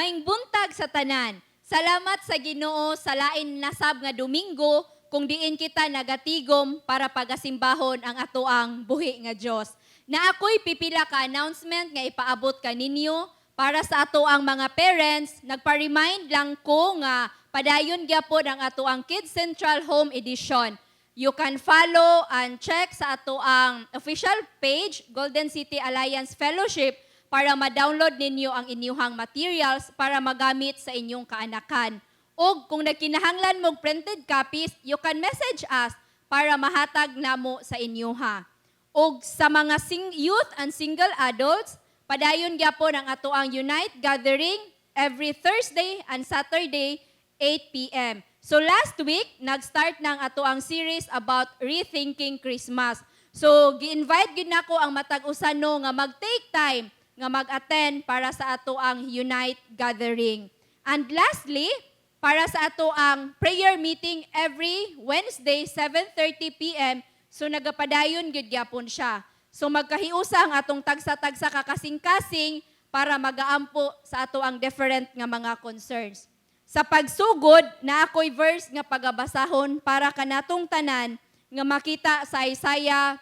Maayong buntag sa tanan. Salamat sa Ginoo sa lain nasab nga Domingo kung diin kita nagatigom para pagasimbahon ang atoang buhi nga Dios. Na ako'y pipila ka announcement nga ipaabot kaninyo. Para sa atoang mga parents, nagpa-remind lang ko nga padayon gyapon ang atoang Kids Central Home Edition. You can follow and check sa atoang official page, Golden City Alliance Fellowship, para ma-download ninyo ang inyuhang materials para magamit sa inyong kaanakan. O kung nagkinahanglan mong printed copies, you can message us para mahatag namo sa inyuha. Og sa mga youth and single adults, padayon gyapon ang atoang Unite Gathering every Thursday and Saturday, 8 p.m. So last week, nag-start ng atoang series about rethinking Christmas. So gi-invite gyud nako ang matag usa, no, nga mag-take time nga mag-attend para sa atoang Unite Gathering. And lastly, para sa atoang prayer meeting every Wednesday, 7:30 p.m. So nagapadayon gyud gyapon siya. So magkahiusa ang atong tagsa-tagsa ka kasing-kasing para magaampo sa atoang different nga mga concerns. Sa pagsugod, na ako'y verse nga pagabasahon para kanatong tanan nga makita sa Isaiah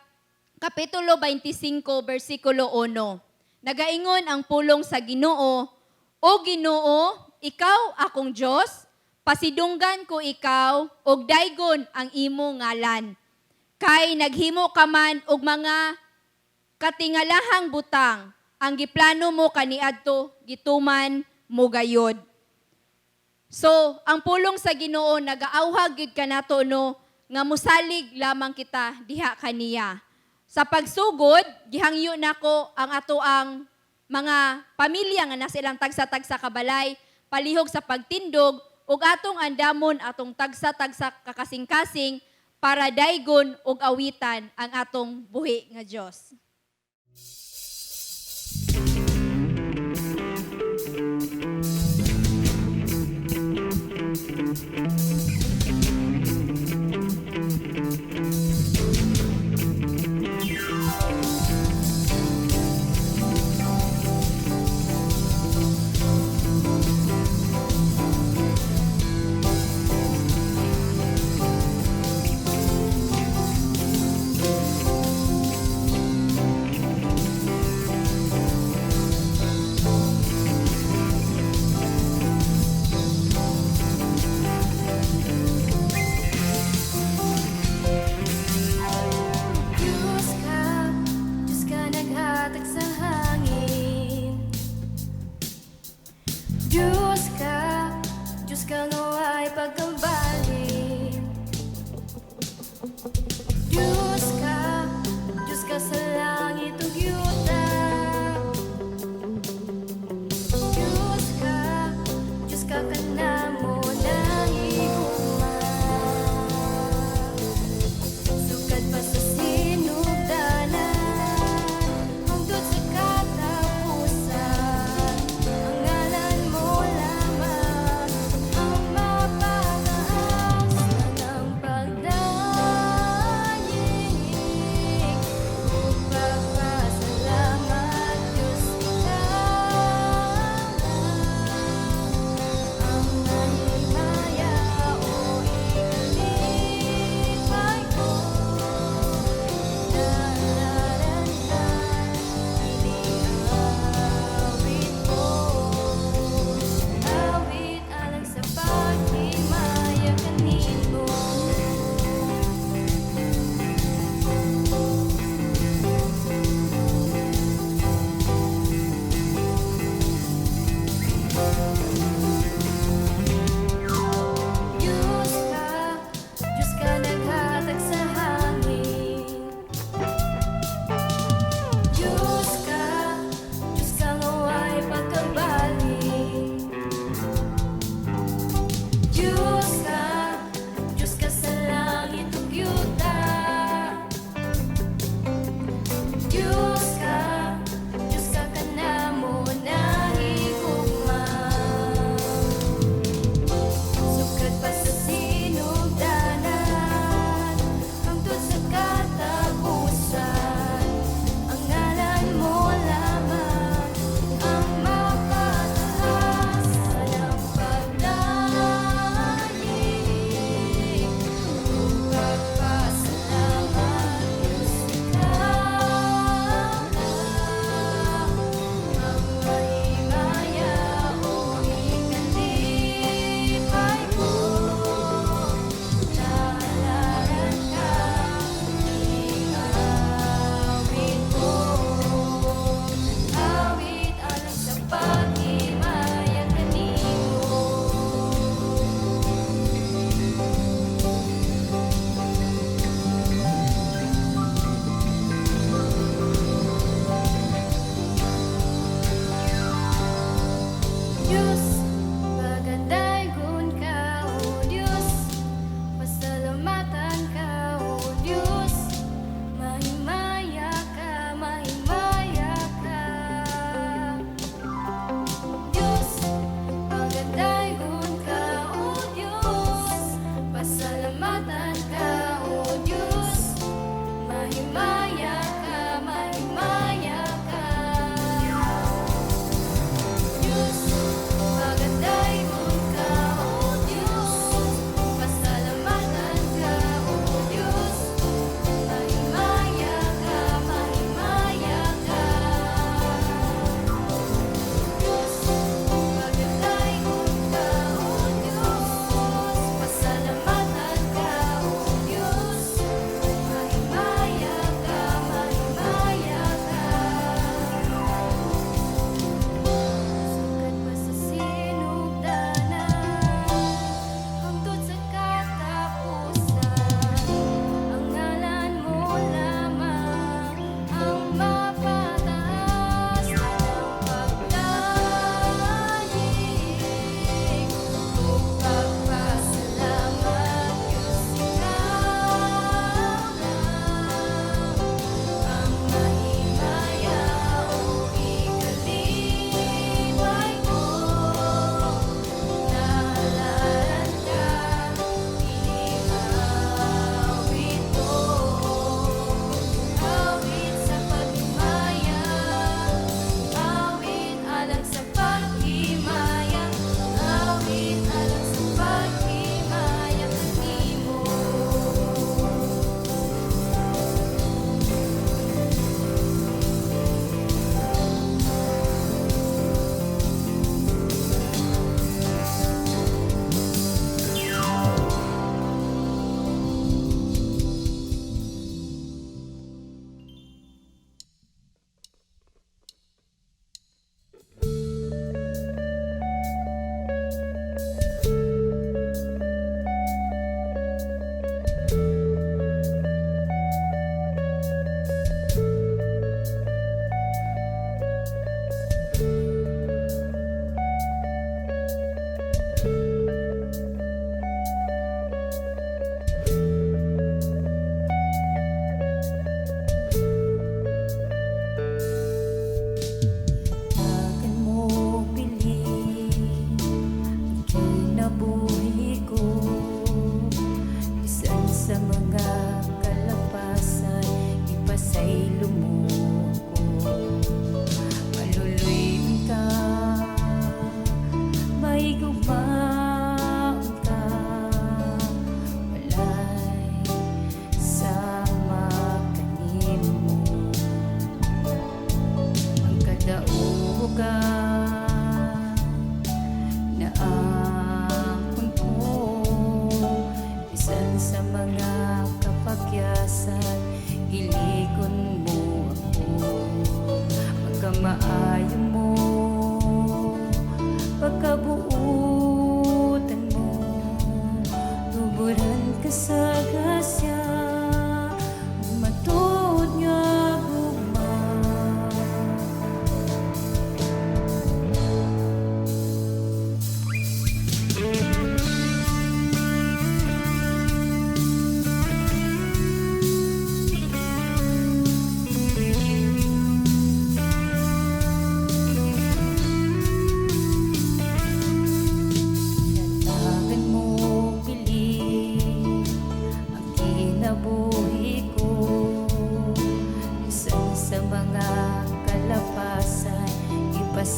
Kapitulo 25, versikulo 1. Nagaingon ang pulong sa Ginoo, "O Ginoo, ikaw akong Dios, pasidunggan ko ikaw ug daygon ang imo ngalan. Kay naghimo ka man og mga katingalahang butang, ang giplano mo kaniadto gituman mo gayod." So, ang pulong sa Ginoo nagaawhag gyud kanato, no, nga musalig lamang kita diha kaniya. Sa pagsugod, gihangyo nako ang atoang mga pamilya nga nasa ilang tagsa-tagsa kabalay, palihog sa pagtindog ug atong andamon atong tagsa-tagsa kakasing-kasing para daygon ug awitan ang atong buhi nga Dios.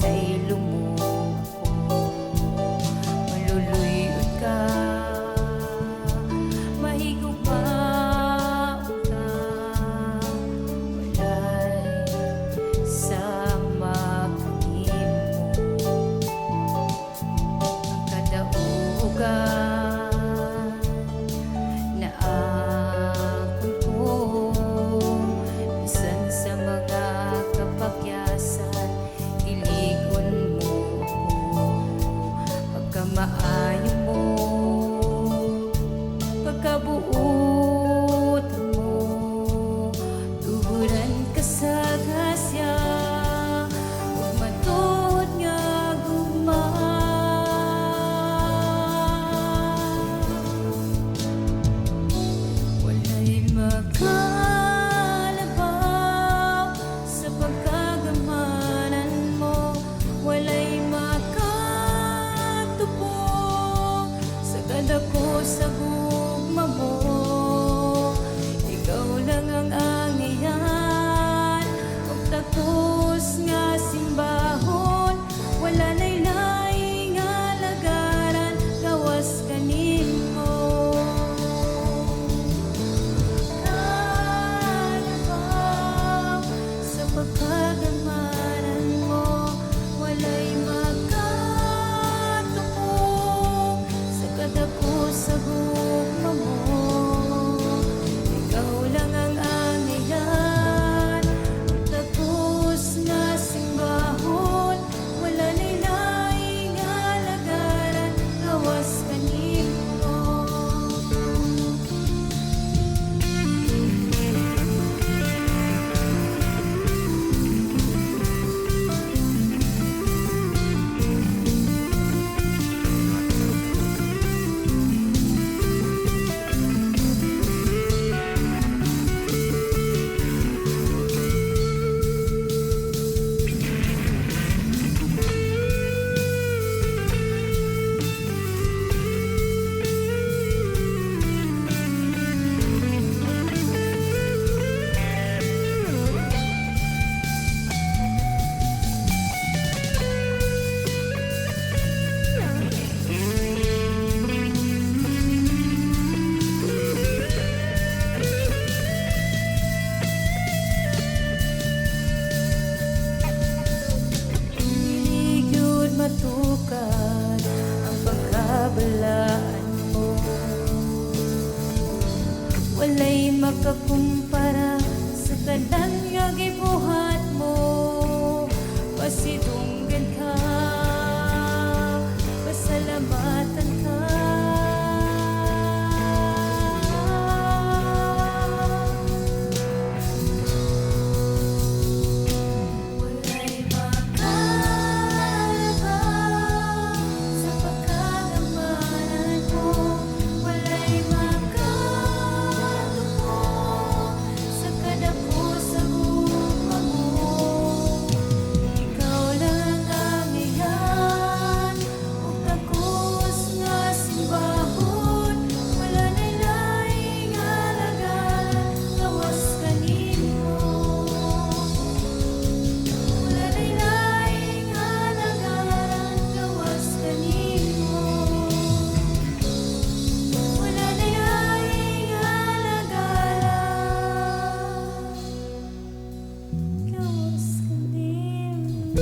Pasaylo mo ako. Maluluy-on ka, mahigugmaon ka, walay sama kanimo. Ang kadaugan na akon ko, bisan sa mga kapakyasan, diligon mo ako. Pagkamaayo mo, pagkabuot mo, tuguran ka sa grasya ug matuod nga gugma. Walay makalabaw sa pagkagamanan mo. Walay makatupo sa kadako sa gugma mo. Ikaw lang ang angiyan ug takos nga simbahon. Wala na'y laing alagaran gawas kanimo. Kalabaw sa pagkagamanan mo, walay makatupo sa kadako sa gugma mo. Ikaw lang ang angiyan ug takos nga simbahon. Wala na'y laing alagaran gawas kanimo. Dili gyud matukad ang pagkabalaan mo. Walay makakumpara sa tanan nga gibuhat mo. Pasidunggan ka, pasalamatan ka. Walay makalabaw sa pagkagamanan mo. Walay makatupo sa kadako sa gugma mo. Ikaw lang ang angiyan ug takos nga simbahon. Wala na'y laing alagaran gawas kanimo. Wala na'y laing alagaran gawas kanimo. Wala na'y laing alagaran gawas kanimo.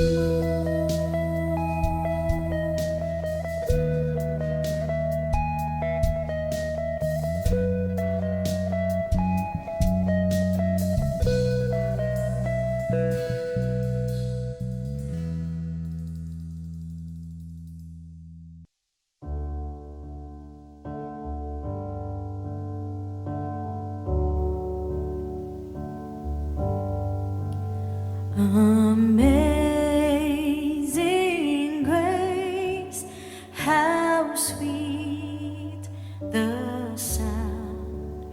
Amazing grace, how sweet the sound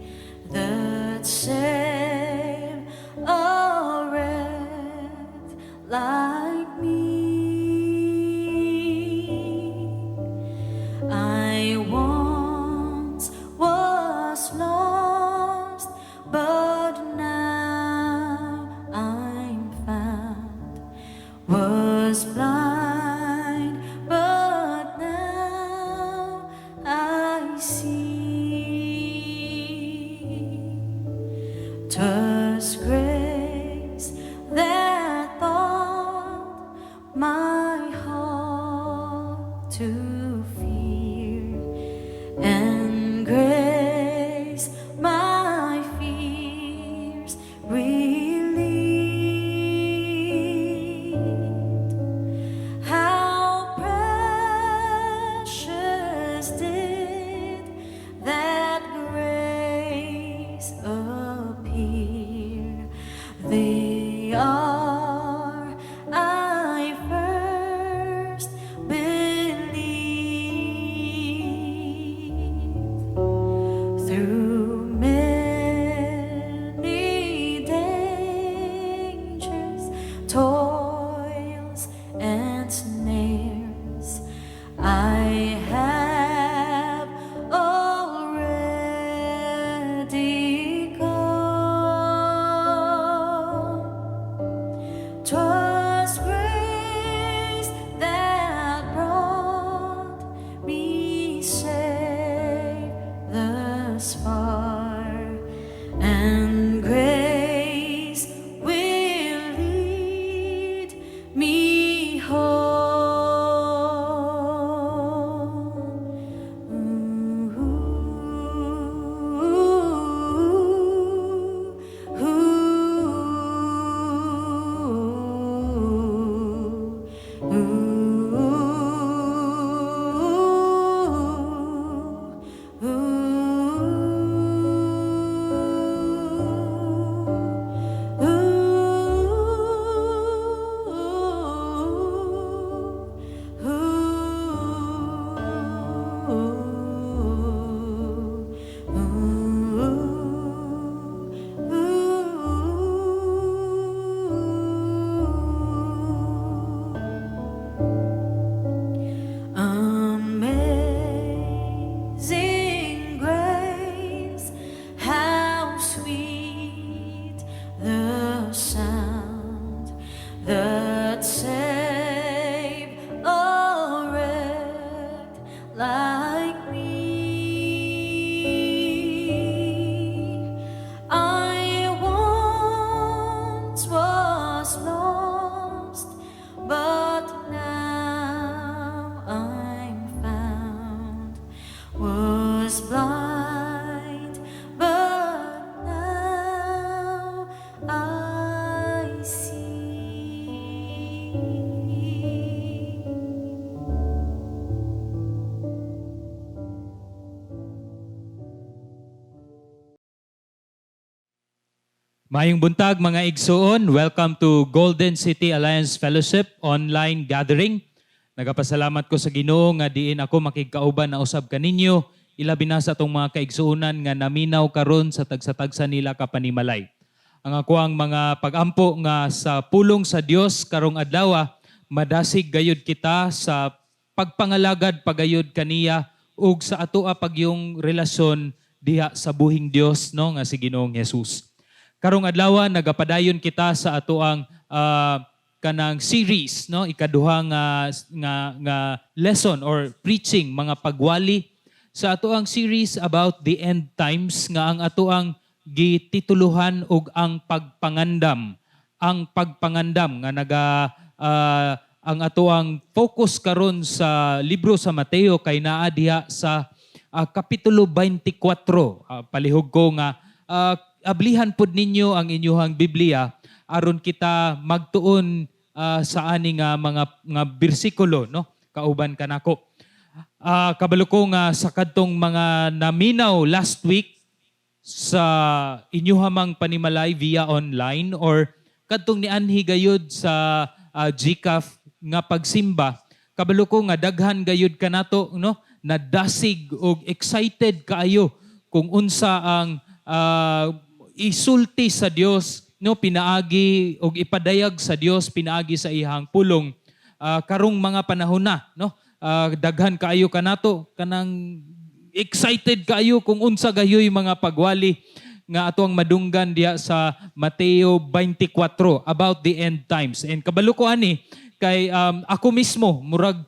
that saved a wretch like me. I once was lost, but now I'm found. 'Twas grace that taught my heart to fear, and grace my fears relieved. How precious did that grace appear the hour I first believed. Through many dangers, toils, and snares, I have already come. 'Twas grace that brought me safe thus far, and grace will lead me home. Ooh, ooh, ooh, ooh, ooh, ooh. Amazing grace, how sweet the sound that saved a wretch like me. I once was lost, but now I'm found. Was blind, but now I see. Maayong buntag, mga igsuon. Welcome to Golden City Alliance Fellowship online gathering. Nagapasalamat ko sa Ginoo nga diin ako makigkauban na usab kaninyo, ilabi na sa atong mga kaigsuonan nga naminaw karon sa tagsa-tagsa nila ka panimalay. Ang ako ang mga pagampo nga sa pulong sa Dios karong adlaw, madasig gayud kita sa pagpangalagad pagayod kaniya ug sa atoa pagyong relasyon diha sa buhing Dios, no, nga si Ginoong Jesus. Karong adlaw, nagapadayon kita sa atoang kanang series, no, ikaduha nga lesson or preaching, mga pagwali sa atoang series about the end times nga ang atoang gitituluhan og Ang Pagpangandam. Ang Pagpangandam nga naga ang atoang focus karon sa libro sa Mateo kay naa diha sa Kapitulo 24. Palihog ko nga ablihan pod ninyo ang inyuhang Biblia aron kita magtuon sa ani nga mga nga bersikulo, no, kauban kanako. Kabalo ko nga sa kadtong mga naminaw last week sa inyuhamang panimalay via online or kadtong nianhi gayud sa GCAF nga pagsimba, kabalo ko nga daghan gayud kanato, no, nadasig og excited kaayo kung unsa ang isulti sa Dios, no, pinaagi og ipadayag sa Dios pinaagi sa iyang pulong karong mga panahon na, no. Daghan kaayo kanato kanang excited kaayo kung unsa gayoy mga pagwali nga ato ang madunggan diha sa Mateo 24 about the end times. And kabalo ko ani kay ako mismo murag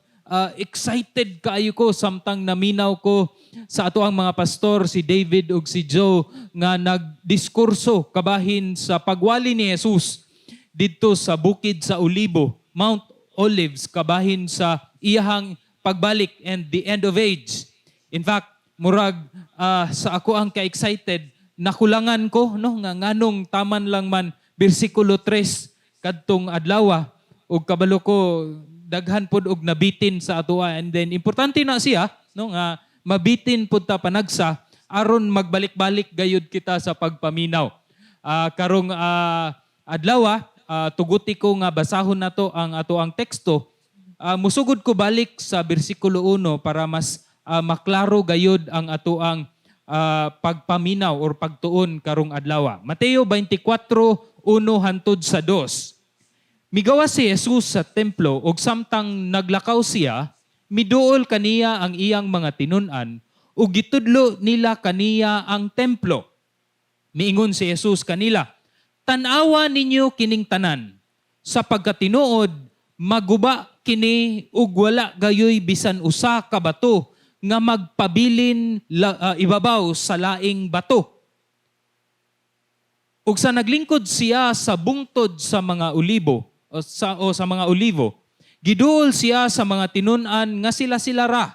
Excited kaayo ko samtang naminaw ko sa ato ang mga pastor, si David ug si Joe, nga nagdiskurso kabahin sa pagwali ni Jesus didto sa bukid sa Olibo, Mount Olives, kabahin sa iyahang pagbalik and the end of age. In fact, murag sa ako ang ka-excited, nakulangan ko, no, nga nganong taman lang man bersikulo 3 kadtong adlaw, ug kabalo ko daghan pod og nabitin sa atoa. And then importante na siya, no, nga mabitin pud ta panagsa aron magbalik-balik gayud kita sa pagpaminaw. Karong adlaw, tuguti ko nga basahon nato ang ato ang teksto. Musugod ko balik sa bersikulo 1 para mas maklaro gayud ang ato ang pagpaminaw or pagtuon karong adlaw. Mateo 24:1 hantod sa 2. Migawas si Jesus sa templo ug samtang naglakaw siya, miduol kaniya ang iyang mga tinun-an ug gitudlo nila kaniya ang templo. Miingon si Jesus kanila, "Tan-awa ninyo kining tanan. Sa pagkatinuod, maguba kini ug wala gayoy bisan usa ka bato nga magpabilin ibabaw sa laing bato." Ug sa naglingkod siya sa bungtod sa mga olibo o sa mga olivo, giduol siya sa mga tinun-an nga sila-sila ra.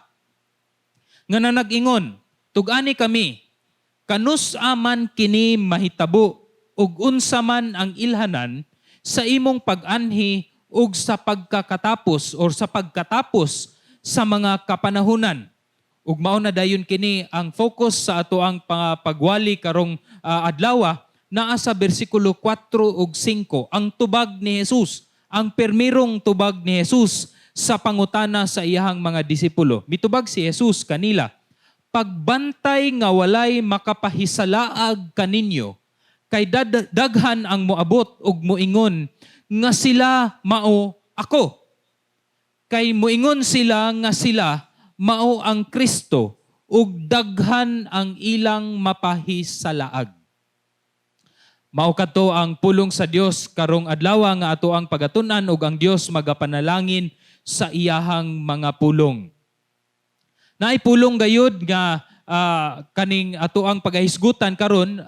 Nga nanag-ingon, "Tug-ani kami, kanus-a man kini mahitabo ug unsa man ang ilhanan sa imong pag-anhi ug sa pagkakatapos or sa pagkatapos sa mga kapanahunan?" Ug mao na dayon kini ang focus sa ato ang pagwali karong adlaw, naa sa bersikulo 4 ug 5, ang tubag ni Jesus, ang permirong tubag ni Jesus sa pangutana sa iyahang mga disipulo. Mitubag si Jesus kanila, "Pagbantay nga walay makapahisalaag kaninyo, kay daghan ang moabot ug moingon nga sila mao ako. Kay moingon sila nga sila mao ang Kristo ug daghan ang ilang mapahisalaag." Mao kadto ang pulong sa Dios karong adlaw nga ato ang pagatun-an, ug ang Dios magapanalangin sa iyahang mga pulong. Naay pulong gayud nga kaning ato ang pagahisgutan karon,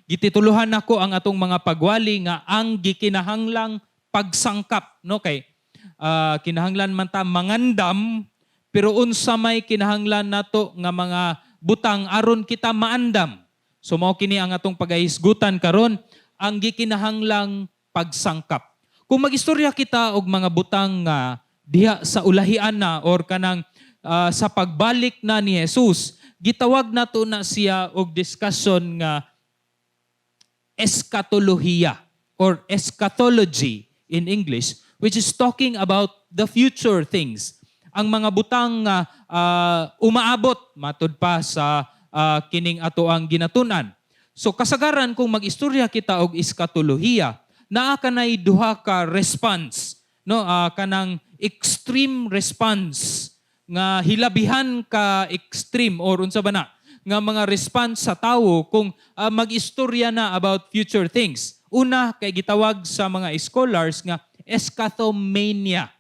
gitituluhan nako ang atong mga pagwali nga "Ang gikinahanglang pagsangkap," no, kay kinahanglan man ta mangandam, pero unsa may kinahanglan nato nga mga butang aron kita maandam? So mao kini ang atong pagahisgutan karon, ang gikinahanglang pagsangkap. Kung magistorya kita og mga butang nga diha sa ulahian na or kanang sa pagbalik na ni Jesus, gitawag nato na siya og discussion nga eschatolohiya or eschatology in English, which is talking about the future things. Ang mga butang nga umaabot matud pa sa kining ato ang ginatun-an. So kasagaran kung mag-istorya kita og eschatolohiya, naa kanay duha ka response, no, kanang extreme response nga hilabihan ka extreme or unsa ba na nga mga response sa tawo kung mag-istorya na about future things. Una kay gitawag sa mga scholars nga eschatomania.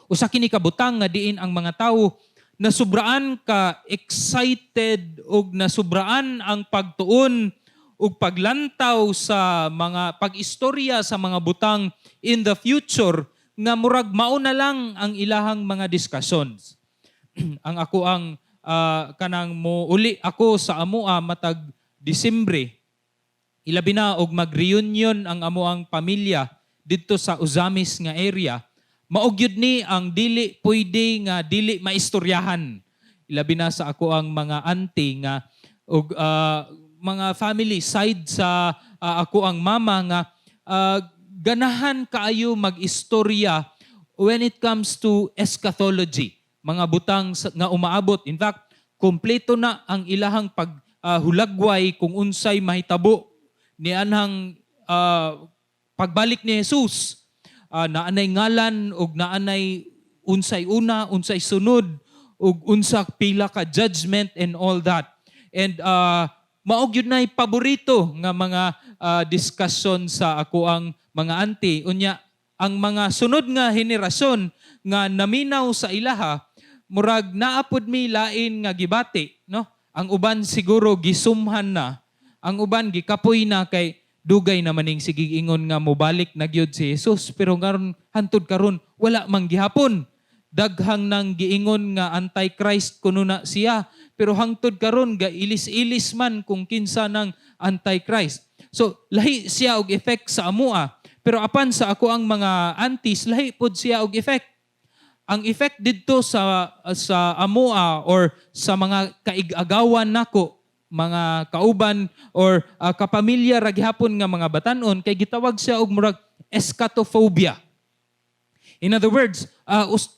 Usa kini ka butang nga diin ang mga tawo nasubraan ka excited ug nasubraan ang pagtuon ug paglantaw sa mga pag-istorya sa mga butang in the future nga murag mao na lang ang ilahang mga discussions. Ang ako ang kanang mo uli ako sa amoa matag Disembre, ilabi na og mag-reunion ang amo ang pamilya didto sa Ozamiz nga area, mao gyud ni ang dili pwede nga dili maistoryahan, ilabi na sa ako ang mga auntie nga og mga family side sa ako ang mama nga ganahan kaayo mag-istorya when it comes to eschatology, mga butang nga umaabot. In fact, kompleto na ang ilahang pag hulagway kung unsay mahitabo ni anhang pagbalik ni Jesus. Naanay ngalan ug naanay unsay una, unsay sunod ug unsa pila ka judgment and all that. And mao gyud nay paborito nga mga discussion sa ako ang mga auntie. Unya Ang mga sunod nga henerasyon nga naminaw sa ilaha, murag naa pod mi lain nga gibati, no? Ang uban siguro gisumhan na, ang uban gikapoy na kay dugay naman ning sigig ingon nga mobalik na gyud si Jesus, pero ngaron hantud karon wala man gihapon. Daghang nang giingon nga Antichrist kuno na siya, pero hangtod karon ga ilis-ilis man kung kinsa ng Antichrist. So lahi siya og effect sa amua, pero apan sa ako ang mga aunties, lahi pod siya og effect. Ang effect didto sa amoa or sa mga kaig-agawan nako, mga kauban or kapamilya ra gihapon nga mga batanon, kay gitawag siya og murag eschatophobia. In other words,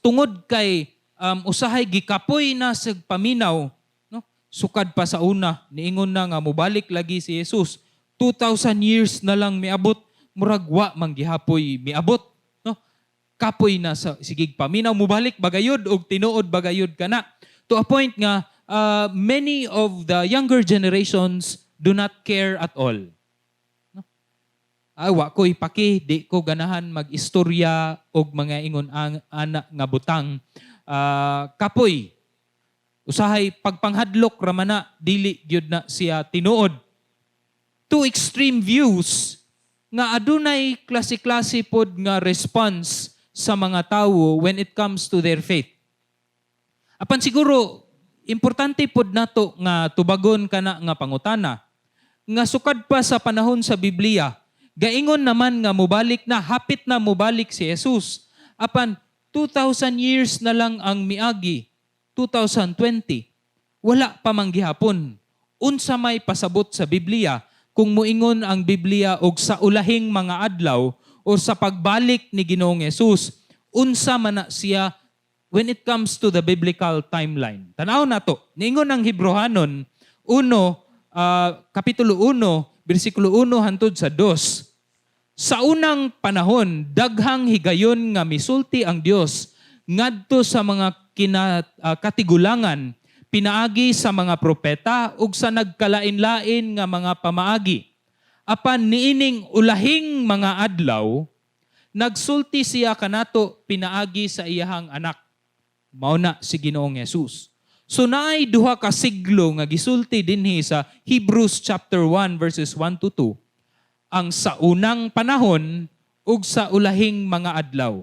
tungod kay usahay gikapoy na sa paminaw, no? Sukad pa sa una, niingon na nga mobalik lagi si Jesus. 2,000 years na lang miabot, murag wa man gihapoy miabot, no? Kapoy na sa sigig paminaw, mobalik bagayod og tinuod bagayod kana? To a point nga many of the younger generations do not care at all. Ah, wa ko'y paki, di ko ganahan mag-istorya og mga ingon ang ana nga butang. Ah, kapoy. Usahay pagpanghadlok ramana, dili gyud na siya tinuod. Two extreme views nga adunay klase-klase pod nga response sa mga tawo when it comes to their faith. Apan siguro importante pod nato nga tubagon kana nga pangutana nga sukad pa sa panahon sa Biblia, gaingon naman nga mobalik na, hapit na mobalik si Jesus. Apan 2,000 years na lang ang miagi, 2020, wala pa man gihapon. Unsa may pasabot sa Biblia kung muingon ang Biblia og sa ulahing mga adlaw o sa pagbalik ni Ginoong Jesus? Unsa man na siya when it comes to the biblical timeline? Tanaw nato, niingon ang Hebrohanon 1, kapitulo 1, bersikulo 1 hantod sa 2. Sa unang panahon, daghang higayon nga misulti ang Dios ngadto sa mga katigulangan pinaagi sa mga propeta ug sa nagkalain-lain nga mga pamaagi. Apan niining ulahing mga adlaw, nagsulti siya kanato pinaagi sa iyahang anak. Mao na si Ginoong Jesus. So naay duha ka siglo nga gisulti dinhi sa Hebrews chapter 1 verses 1 to 2, ang sa unang panahon ug sa ulahing mga adlaw.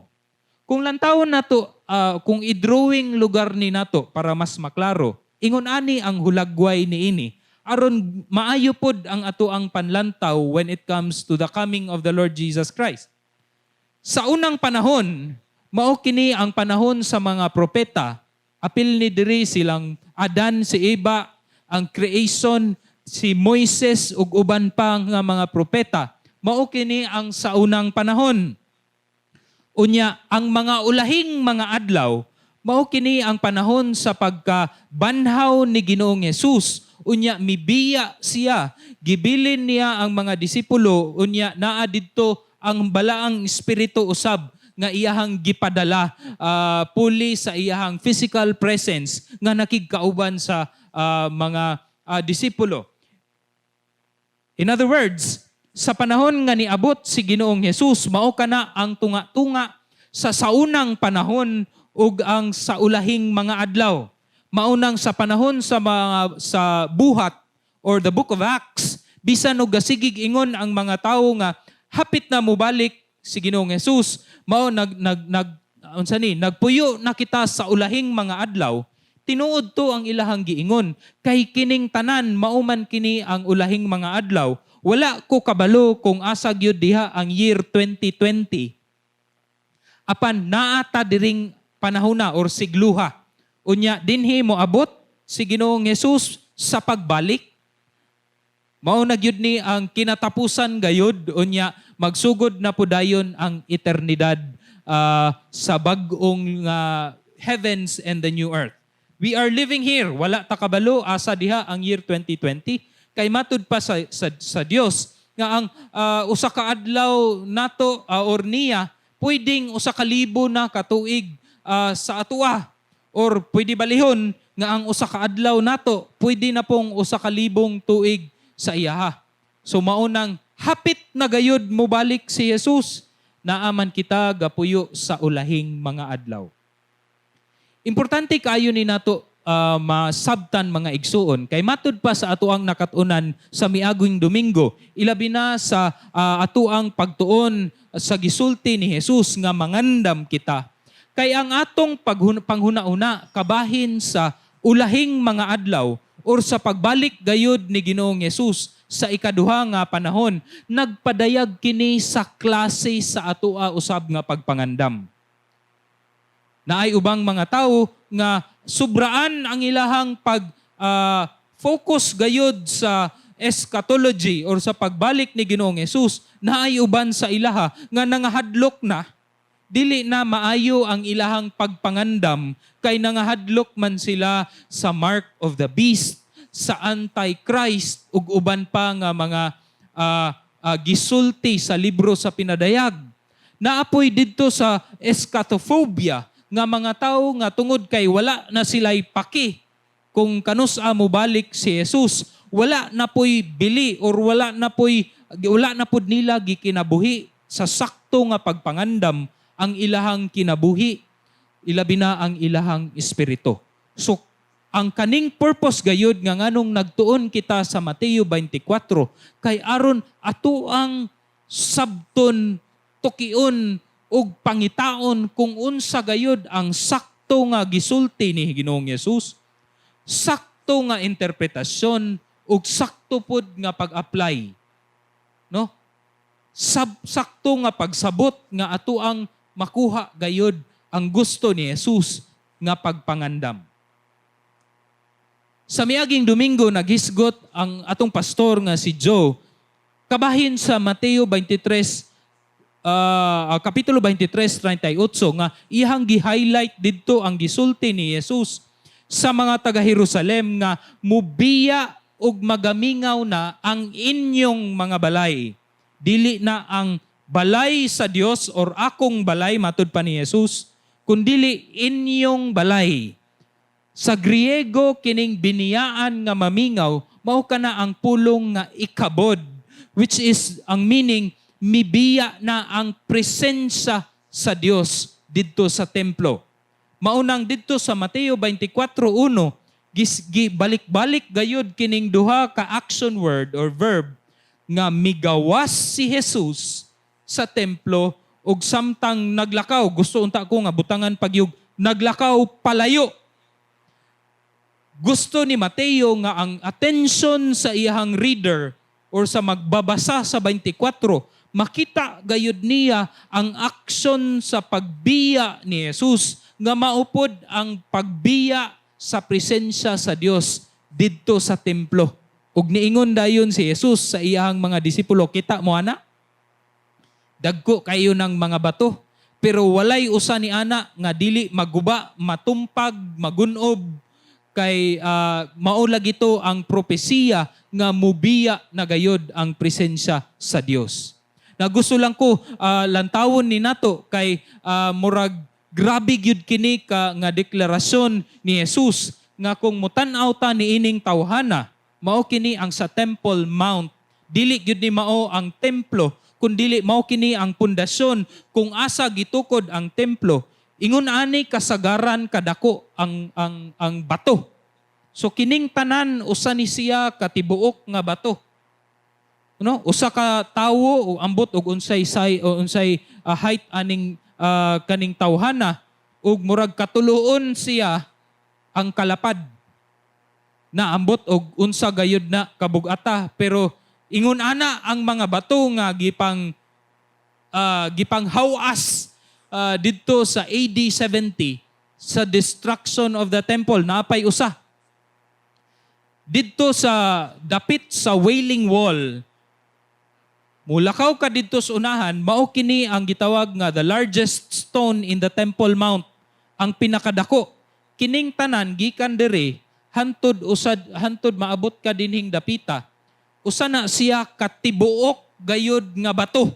Kung lantawon nato, kung i-drawing lugar ni nato para mas maklaro, ingon ani ang hulagway niini aron maayo pod ang ato ang panlantaw when it comes to the coming of the Lord Jesus Christ. Sa unang panahon, mao kini ang panahon sa mga propeta. Apil ni diri silang Adan, si Eva, ang creation, si Moises ug uban pa nga mga propeta. Mao kini ang sa unang panahon. Unya, ang mga ulahing mga adlaw, mao kini ang panahon sa pagkabanhaw ni Ginoong Hesus. Unya mibiya siya, gibilin niya ang mga disipulo, unya naa didto ang balaang espiritu usab nga iyahang gipadala puli sa iyahang physical presence nga nakigkauban sa mga disipulo. In other words, sa panahon nga niabot si Ginoong Hesus, mao kana ang tunga-tunga sa saunang panahon ug ang sa ulahing mga adlaw. Maunang sa panahon sa mga sa Buhat or the Book of Acts, bisan og gasigig ingon ang mga tawo nga hapit na mobalik si Ginoong Hesus, mao nag nag nag unsa ni, nagpuyo na kita sa ulahing mga adlaw. Tinuod to ang ilahang giingon kay kining tanan mao man kini ang ulahing mga adlaw. Wala ko kabalo kung asa gyud diha ang year 2020, apan naa ta diring panahona or sigluha. Unya dinhi mo abot si Ginoong Hesus sa pagbalik. Mao na gyud ni ang kinatapusan gayud, unya magsugod na pudayon ang eternidad sa bag-ong heavens and the new earth. We are living here. Wala ta kabalo asa diha ang year 2020 kay matud pa sa Dios nga ang usa ka adlaw nato or niya pwedeng 1,000 na katuig sa atoa, or pwede balihon nga ang usa ka adlaw nato pwede na pong 1,000 tuig sa iyaha. So maunang hapit na gayud mobalik si Jesus. Naa man kita gapuyo sa ulahing mga adlaw. Importante kaayo ni nato masabtan, mga igsuon, kay matud pa sa atoang nakatunan sa miaging Domingo, ilabi na sa atoang pagtuon sa gisulti ni Jesus nga mangandam kita, kay ang atong panghuna-una kabahin sa ulahing mga adlaw or sa pagbalik gayud ni Ginoong Jesus sa ikaduha nga panahon, nagpadayag kini sa klase sa atoa usab nga pagpangandam. Naay ubang mga tawo nga sobraan ang ilahang pag focus gayud sa eschatology or sa pagbalik ni Ginoong Jesus. Naay uban sa ilaha nga nangahadlok na, dili na maayo ang ilahang pagpangandam kay nangahadlok man sila sa mark of the beast, sa Antichrist ug uban pa nga mga gisulti sa libro sa Pinadayag. Naa poy didto sa eschatophobia nga mga tao nga tungod kay wala na sila'y paki kung kanus-a mobalik si Jesus, wala na po'y bili or wala na pod nila gikinabuhi sa sakto nga pagpangandam ang ilahang kinabuhi, ilabi na ang ilahang espiritu. So ang kaning purpose gayud nga nganong nagtuon kita sa Mateo 24 kay aron ato ang sabton, tukion ug pangitaon kung unsa gayud ang sakto nga gisulti ni Ginoong Yesus, sakto nga interpretasyon ug sakto pod nga pag-apply. No? Sakto nga pagsabot nga ato ang makuha gayud ang gusto ni Jesus nga pagpangandam. Sa miaging Domingo, naghisgot ang atong pastor nga si Joe kabahin sa Mateo 23, Kapitulo 23:38 nga iyang gi-highlight didto ang gisulti ni Jesus sa mga taga Jerusalem nga mubiya ug magamingaw na ang inyong mga balay. Dili na ang balay sa Dios or akong balay, matud pa ni Jesus, kundili inyong balay. Sa Griego, kining biniyaan nga mamingaw, mao kana ang pulong nga ikabod, which is ang meaning mibiya na ang presensya sa Dios didto sa templo. Maunang didto sa Mateo 24:1, balik-balik gayud kining duha ka action word or verb nga migawas si Jesus sa templo ug samtang naglakaw. Gusto unta ko nga butangan pagyug naglakaw palayo. Gusto ni Mateo nga ang attention sa iyahang reader or sa magbabasa sa 24, makita gayud niya ang aksyon sa pagbiya ni Jesus nga maupod ang pagbiya sa presensya sa Dios didto sa templo. Ug niingon dayon si Jesus sa iyahang mga disipulo, "Kita mo ana? Dagko kayo ng mga bato, pero walay usa ni ana nga dili maguba, matumpag, magunob, kay mao lagi to ang propesiya nga mubiya na gayod ang presensya sa Dios." Na gusto lang ko lantawon ni nato kay murag grabe gyud kini ka nga deklarasyon ni Jesus nga kung mutan-aw ta niining tawhana, mao kini ang sa Temple Mount. Dili gyud ni mao ang templo, kundili mao kini ang pundasyon kung asa gitukod ang templo. Ingon ani kasagaran kadako ang bato. So kining tanan, usa ni siya katibuok nga bato. No? Usa ka tawo o ambot og unsay say o unsay height aning kaning tawhana ug murag katuloon siya ang kalapad. Na ambot og unsa gayud na kabug-ata, pero ingon ana ang mga bato nga gipang hawas didto sa AD 70 sa destruction of the temple. Napay usa didto sa dapit sa Wailing Wall. Mulakaw ka didto sa unahan, mao kini ang gitawag nga the largest stone in the Temple Mount, ang pinakadako. Kining tanan gikan diri hantod usad hantod maabot ka dinhing dapita. Usa na siya katibuok gayud nga bato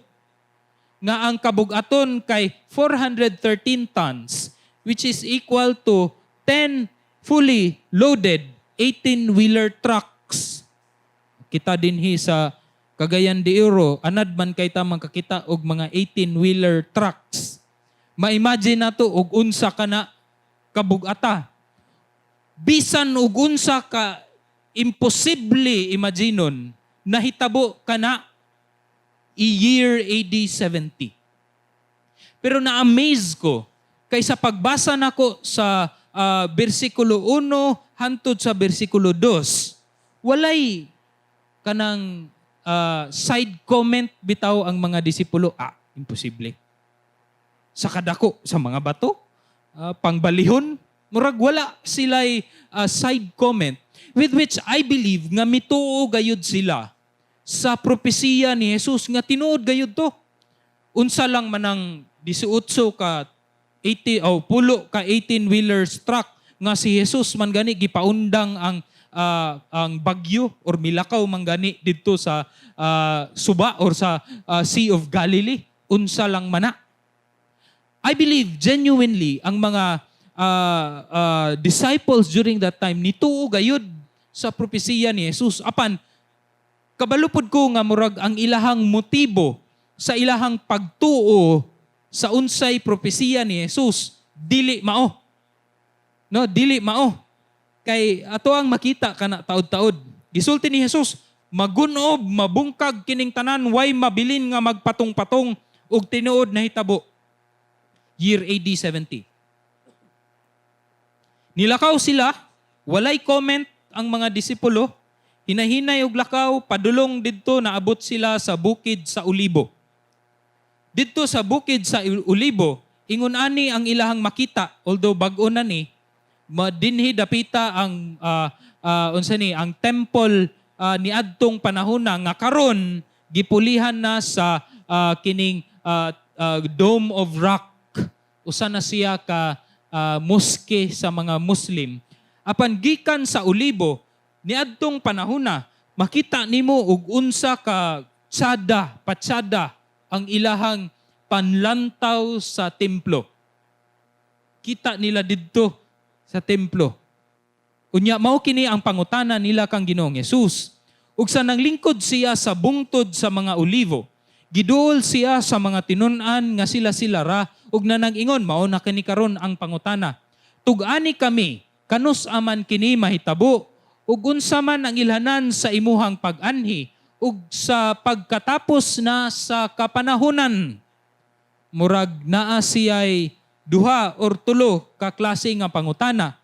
nga ang kabug-aton kay 413 tons, which is equal to 10 fully loaded 18-wheeler trucks. Kita dinhi sa Cagayan de Oro, anad man kay ta makakita og mga 18-wheeler trucks. Ma-imagine nato og unsa kana kabugata. Bisan og unsa ka imposible imaginon, nahitabo kana i year AD 70. Pero na-amaze ko kay sa pagbasa nako sa bersikulo 1 hantod sa bersikulo 2, walay kanang side comment bitaw ang mga disipulo. "Ah, imposible. Sa kadako sa mga bato, pangbalihon." Murag wala sila'y side comment, with which I believe nga mituo gayud sila sa propesiya ni Jesus nga tinuod gayud to. Unsa lang manang 18 ka 80 o pulo ka 18 wheelers truck nga si Jesus man gani gipaundang ang bagyo or milakaw man gani didto sa suba or sa Sea of Galilee? Unsa lang mana? I believe genuinely ang mga disciples during that time nituo gayud sa propesiya ni Jesus. Apan kabalo pod ko nga murag ang ilahang motibo sa ilahang pagtuo sa unsay propesiya ni Jesus dili mao. No, dili mao. Kay ato ang makita kana taod-taod. Gisulti ni Jesus, magunob, mabungkag kining tanan, way mabilin nga magpatong-patong, ug tinuod nahitabo. Year AD 70. Nilakaw sila, walay comment ang mga disipulo, hinahinay og lakaw, padulong didto, naabot sila sa bukid sa Olibo. Didto sa bukid sa Olibo, ingon ani ang ilahang makita, although bag-o na ni, dinhi dapita ang unsa ni ang temple niadtong panahona nga karon gipulihan na sa kining Dome of Rock. Usa na siya ka mosque sa mga Muslim. Apan gikan sa Olibo niadtong panahona, makita nimo og unsa ka tsada, patsada ang ilahang panlantaw sa templo. Kita nila didto sa templo. Unya mao kini ang pangutana nila kang Ginoong Hesus. Ug sa nanglingkod siya sa bungtod sa mga olivo, giduol siya sa mga tinun-an nga sila-sila ra ug nanag-ingon, mao na kini karon ang pangutana. "Tug-ani kami, kanus-a man kini mahitabo, ug unsa man ang ilhanan sa imuhang pag-anhi ug sa pagkatapos na sa kapanahonan?" Murag naa siya'y duha or tulo ka klase nga pangutana.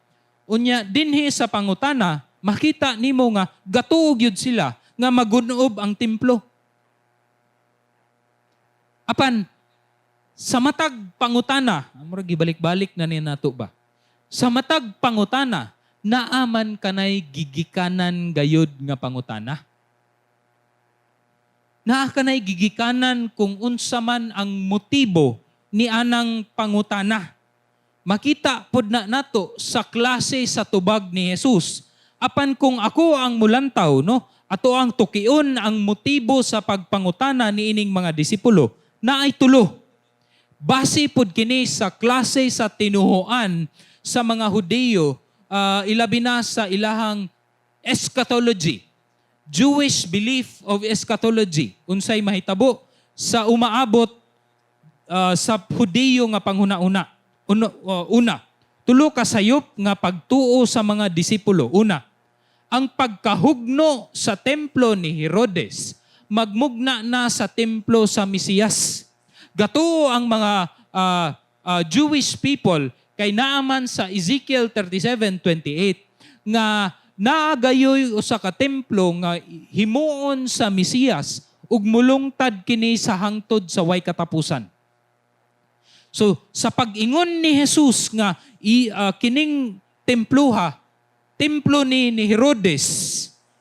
Unya dinhi sa pangutana, makita nimo nga gatuo gyud sila nga magunob ang templo. Apan sa matag pangutana, murag gibalik-balik na ni nato ba? Sa matag pangutana, naaman kanay gigikanan gayud nga pangutana. Naa kanay gigikanan kung unsa man ang motibo ni anang pangutana. Makita pod na nato sa klase sa tubag ni Jesus. Apan kung ako ang mulantaw, no, ato ang tukion ang motibo sa pagpangutana ni ining mga disipulo, naay tulo. Base pod kini sa klase sa tinuhuan sa mga Hudiyo, ilabi na sa ilahang eschatology. Jewish belief of eschatology. Unsay mahitabo sa umaabot sa Hudiyo nga panghuna-una. Una, tulo ka sayop nga pagtuo sa mga disipulo. Una, ang pagkahugno sa templo ni Herodes magmugna na sa templo sa Mesiyas. Gatuo ang mga Jewish people kay naaman sa Ezekiel 37:28 nga naagayoy usa ka templo nga himuon sa Mesiyas ug mulungtad kini sa hangtod sa way katapusan. So sa pag-ingon ni Jesus nga kining templuha, templo ni Herodes,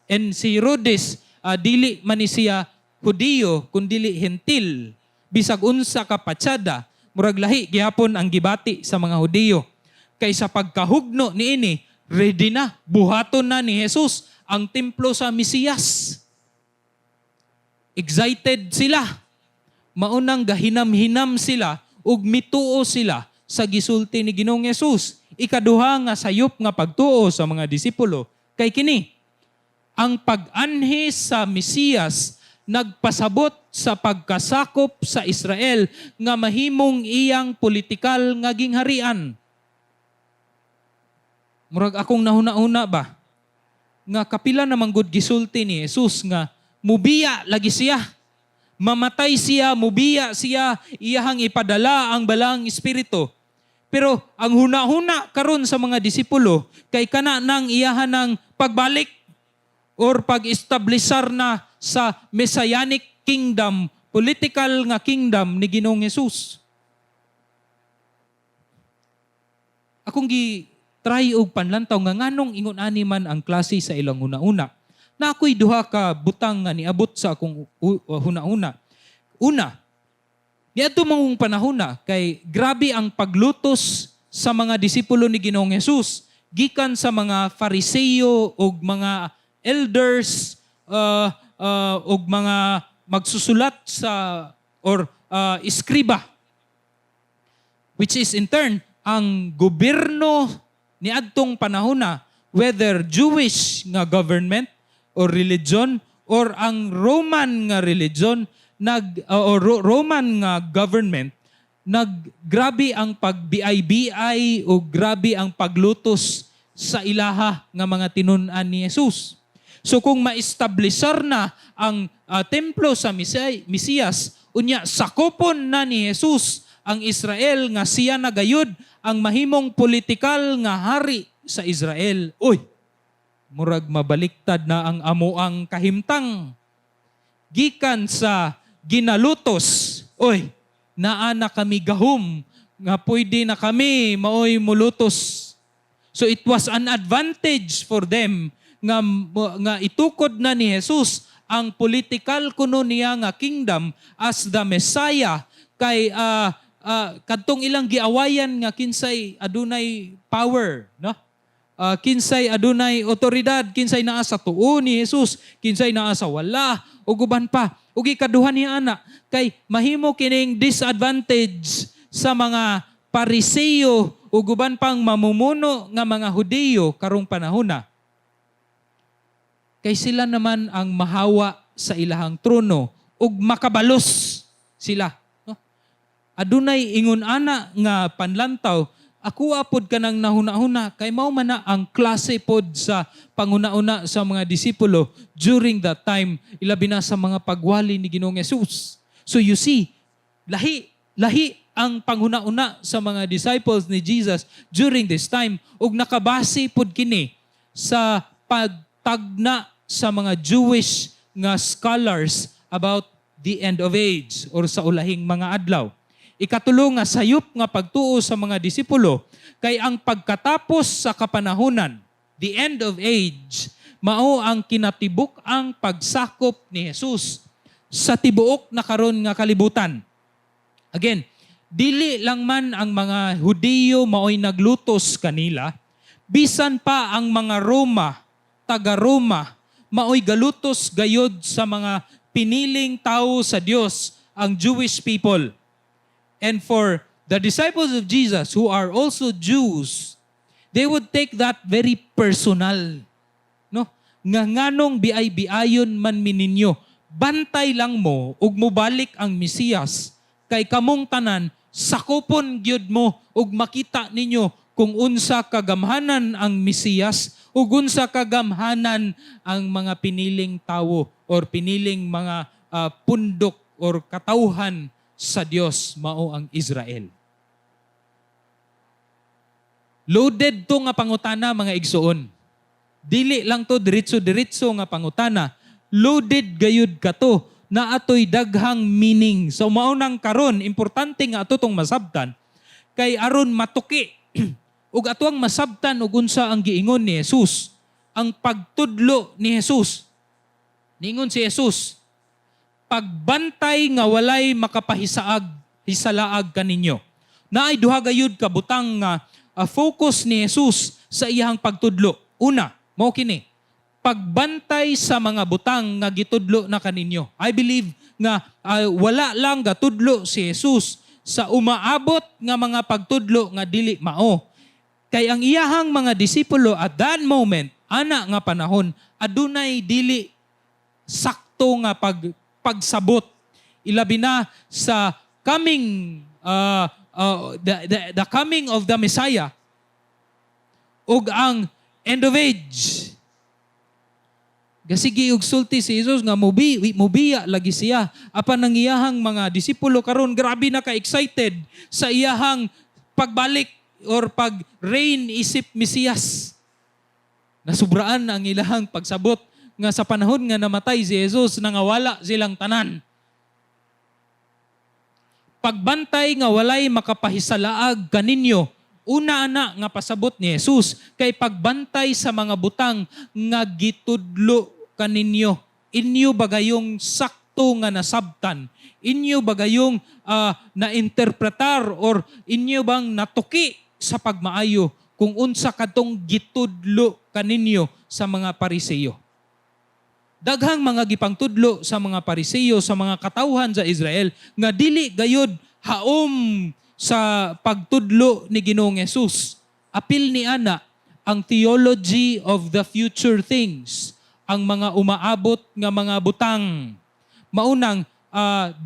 and si Herodes dili man ni siya Hudiyo kun dili Hentil, bisag unsa ka patsada, murag lahi gihapon ang gibati sa mga Hudiyo. Kay sa pagkahugno niini, ready na, buhaton na ni Jesus ang templo sa Mesiyas. Excited sila. Maunang gahinam-hinam sila ug mituo sila sa gisulti ni Ginoong Hesus. Ikaduha nga sayop nga pagtuo sa mga disipulo kay kini: ang pag-anhi sa Mesiyas nagpasabot sa pagkasakop sa Israel nga mahimong iyang politikal nga gingharian. Murag akong nahuna-huna ba nga kapila naman gud gisulti ni Jesus nga mubiya lagi siya. Mamatay siya, mubiya siya, iyahang ipadala ang Balaang Espiritu. Pero ang huna-huna karon sa mga disipulo kay kana nang iyahan ng pagbalik or pag-establisar na sa messianic kingdom, political nga kingdom ni Ginoong Jesus. Akong gi try og panlantaw nga nganong ingon ani man ang klase sa ilang huna-huna. Na ako'y duha ka butang nga niabot sa akong huna-huna. Una, niadto mong panahona kay grabe ang paglutos sa mga disipulo ni Ginoong Hesus gikan sa mga Fariseo ug mga elders ug mga magsusulat sa or iskriba, which is in turn ang gobyerno niadtong panahona, whether Jewish nga government or religion or ang Roman nga religion nag or Roman nga government, naggrabe ang pagbi-bi o grabe ang paglutos sa ilaha nga mga tinun-an ni Jesus. So kung maestablisar na ang templo sa Mesiyas, unya sakopon na ni Jesus ang Israel nga siya na gayud ang mahimong politikal nga hari sa Israel. Uy, murag mabaliktad na ang amuang kahimtang. Gikan sa ginalutos, uy, naa na kami gahom nga pwede na kami maoy mulutos. So it was an advantage for them nga itukod na ni Jesus ang political kuno niya nga kingdom as the Messiah kay kadtong ilang giawayan nga kinsay adunay power, no? Kinsay adunay otoridad, kinsay naa sa tuo ni Jesus, kinsay naa sa wala, ug uban pa. Ug ikaduha niya ana kay mahimo kining disadvantage sa mga Pariseo ug uban pang mamumuno nga mga Hudiyo karong panahona. Kay sila naman ang mahawa sa ilahang trono ug makabalos sila. No? Adunay ingon ana nga panlantaw, ako apod kanang nahuna-huna kay mao man na ang klase pod sa panguna-una sa mga disipulo during that time, ilabi na sa mga pagwali ni Ginoong Jesus. So you see, lahi lahi ang panghuna-una sa mga disciples ni Jesus during this time ug nakabase pod kini sa pagtagna sa mga Jewish nga scholars about the end of age or sa ulahing mga adlaw. Ikatulo nga sayop nga pagtuo sa mga disipulo kay ang pagkatapos sa kapanahunan, the end of age, mao ang kinatibuk ang pagsakop ni Jesus sa tibuok na karon nga kalibutan. Again, dili lang man ang mga Hudiyo maoy naglutos kanila, bisan pa ang mga Roma, taga-Roma, maoy galutos gayod sa mga piniling tao sa Dios, ang Jewish people. And for the disciples of Jesus who are also Jews, they would take that very personal. No? Nga nganong biay-biayon man mi ninyo, bantay lang mo ug mobalik ang Mesiyas kay kamong tanan sakupon gyud mo ug makita ninyo kung unsa kagamhanan ang Mesiyas ug unsa kagamhanan ang mga piniling tawo or piniling mga pundok or katawhan sa Dios, mao ang Israel. Loaded to nga pangutana, mga igsuon. Dili lang to diretso-diretso nga pangutana. Loaded gayud kato na atoy daghang meaning. So mao nang karon importante nga ato tong masabtan kay aron matuki ug ato ang masabtan ug unsa ang giingon ni Jesus, ang pagtudlo ni Jesus. Niingon si Jesus, "Pagbantay nga walay makapahisaag hisalaag kaninyo." Naay duha gayud ka butang nga focus ni Jesus sa iyang pagtudlo. Una, mao kini, pagbantay sa mga butang nga gitudlo na kaninyo. I believe nga wala lang gatudlo si Jesus sa umaabot nga mga pagtudlo nga dili mao. Kay ang iyahang mga disipulo at that moment, ana nga panahon, adunay dili sakto nga pag pagsabot, ilabi na sa coming the coming of the Messiah ug ang end of age. Gasigi og sulti si Jesus nga mubiya lagi siya. Apan ang iyahang mga disipulo karon, grabe na ka-excited sa iyahang pagbalik or pag-reign isip Mesiyas. Nasubraan ang ilahang pagsabot nga sa panahon nga namatay si Jesus, nangawala silang tanan. Pagbantay nga walay makapahisalaag kaninyo. Una ana nga pasabot ni Jesus kay pagbantay sa mga butang nga gitudlo kaninyo. Inyo bagayong sakto nga nasabtan? Inyo bagayong na-interpretar or inyo bang natuki sa pagmaayo kung unsa kadtong gitudlo kaninyo sa mga Pariseyo? Daghang mga gipangtudlo sa mga Pariseyo sa mga katawhan sa Israel nga dili gayod haom sa pagtudlo ni Ginoong Hesus. Apil ni ana ang theology of the future things, ang mga umaabot nga mga butang. Maunang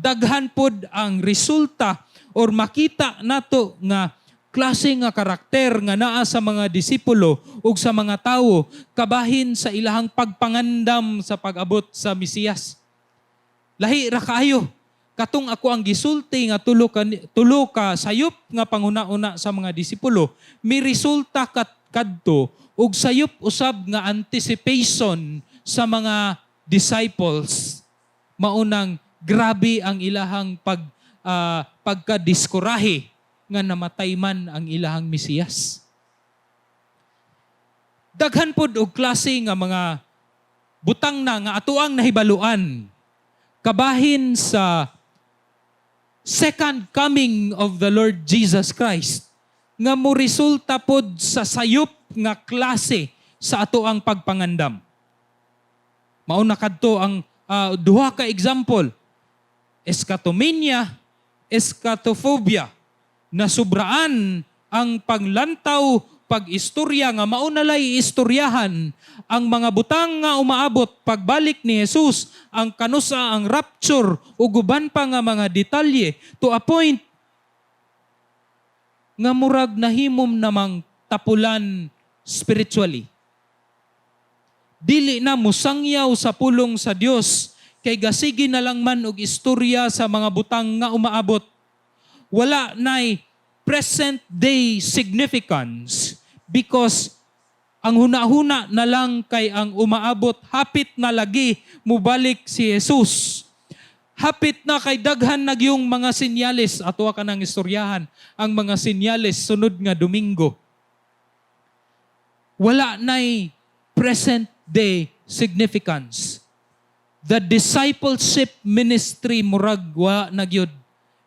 daghan pod ang resulta or makita nato nga klase nga karakter nga naa sa mga disipulo ug sa mga tawo kabahin sa ilahang pagpangandam sa pag-abot sa Mesiyas. Lahi ra kaayo katong ako ang gisulti nga tulo ka sayop nga panguna-una sa mga disipulo, mi resulta kat kadto og sayop usab nga anticipation sa mga disciples. Maunang grabe ang ilahang pagkadiskurahe nga namatay man ang ilahang Mesiyas. Daghan pod og klase nga mga butang na nga atoang nahibaluan kabahin sa second coming of the Lord Jesus Christ nga mo resulta pod sa sayop nga klase sa atoang pagpangandam. Mauna kadto ang duha ka example: eskatomania, eschatophobia, na sobraan ang paglantaw, pag-istorya nga mauna lay istoryahan ang mga butang nga umaabot pagbalik ni Jesus, ang kanusa ang rapture ug uban pa nga mga detalye, to a point nga murag nahimom namang tapulan spiritually. Dili na musangyaw sa pulong sa Dios kay gasigi na lang man og istorya sa mga butang nga umaabot. Wala nay present day significance because ang huna-huna na lang kay ang umaabot, hapit na lagi mubalik si Jesus. Hapit na kay daghan na gyung mga senyales. Ato ka ng istoryahan ang mga senyales sunod nga Domingo. Wala nay present day significance. The discipleship ministry murag wa na gyud.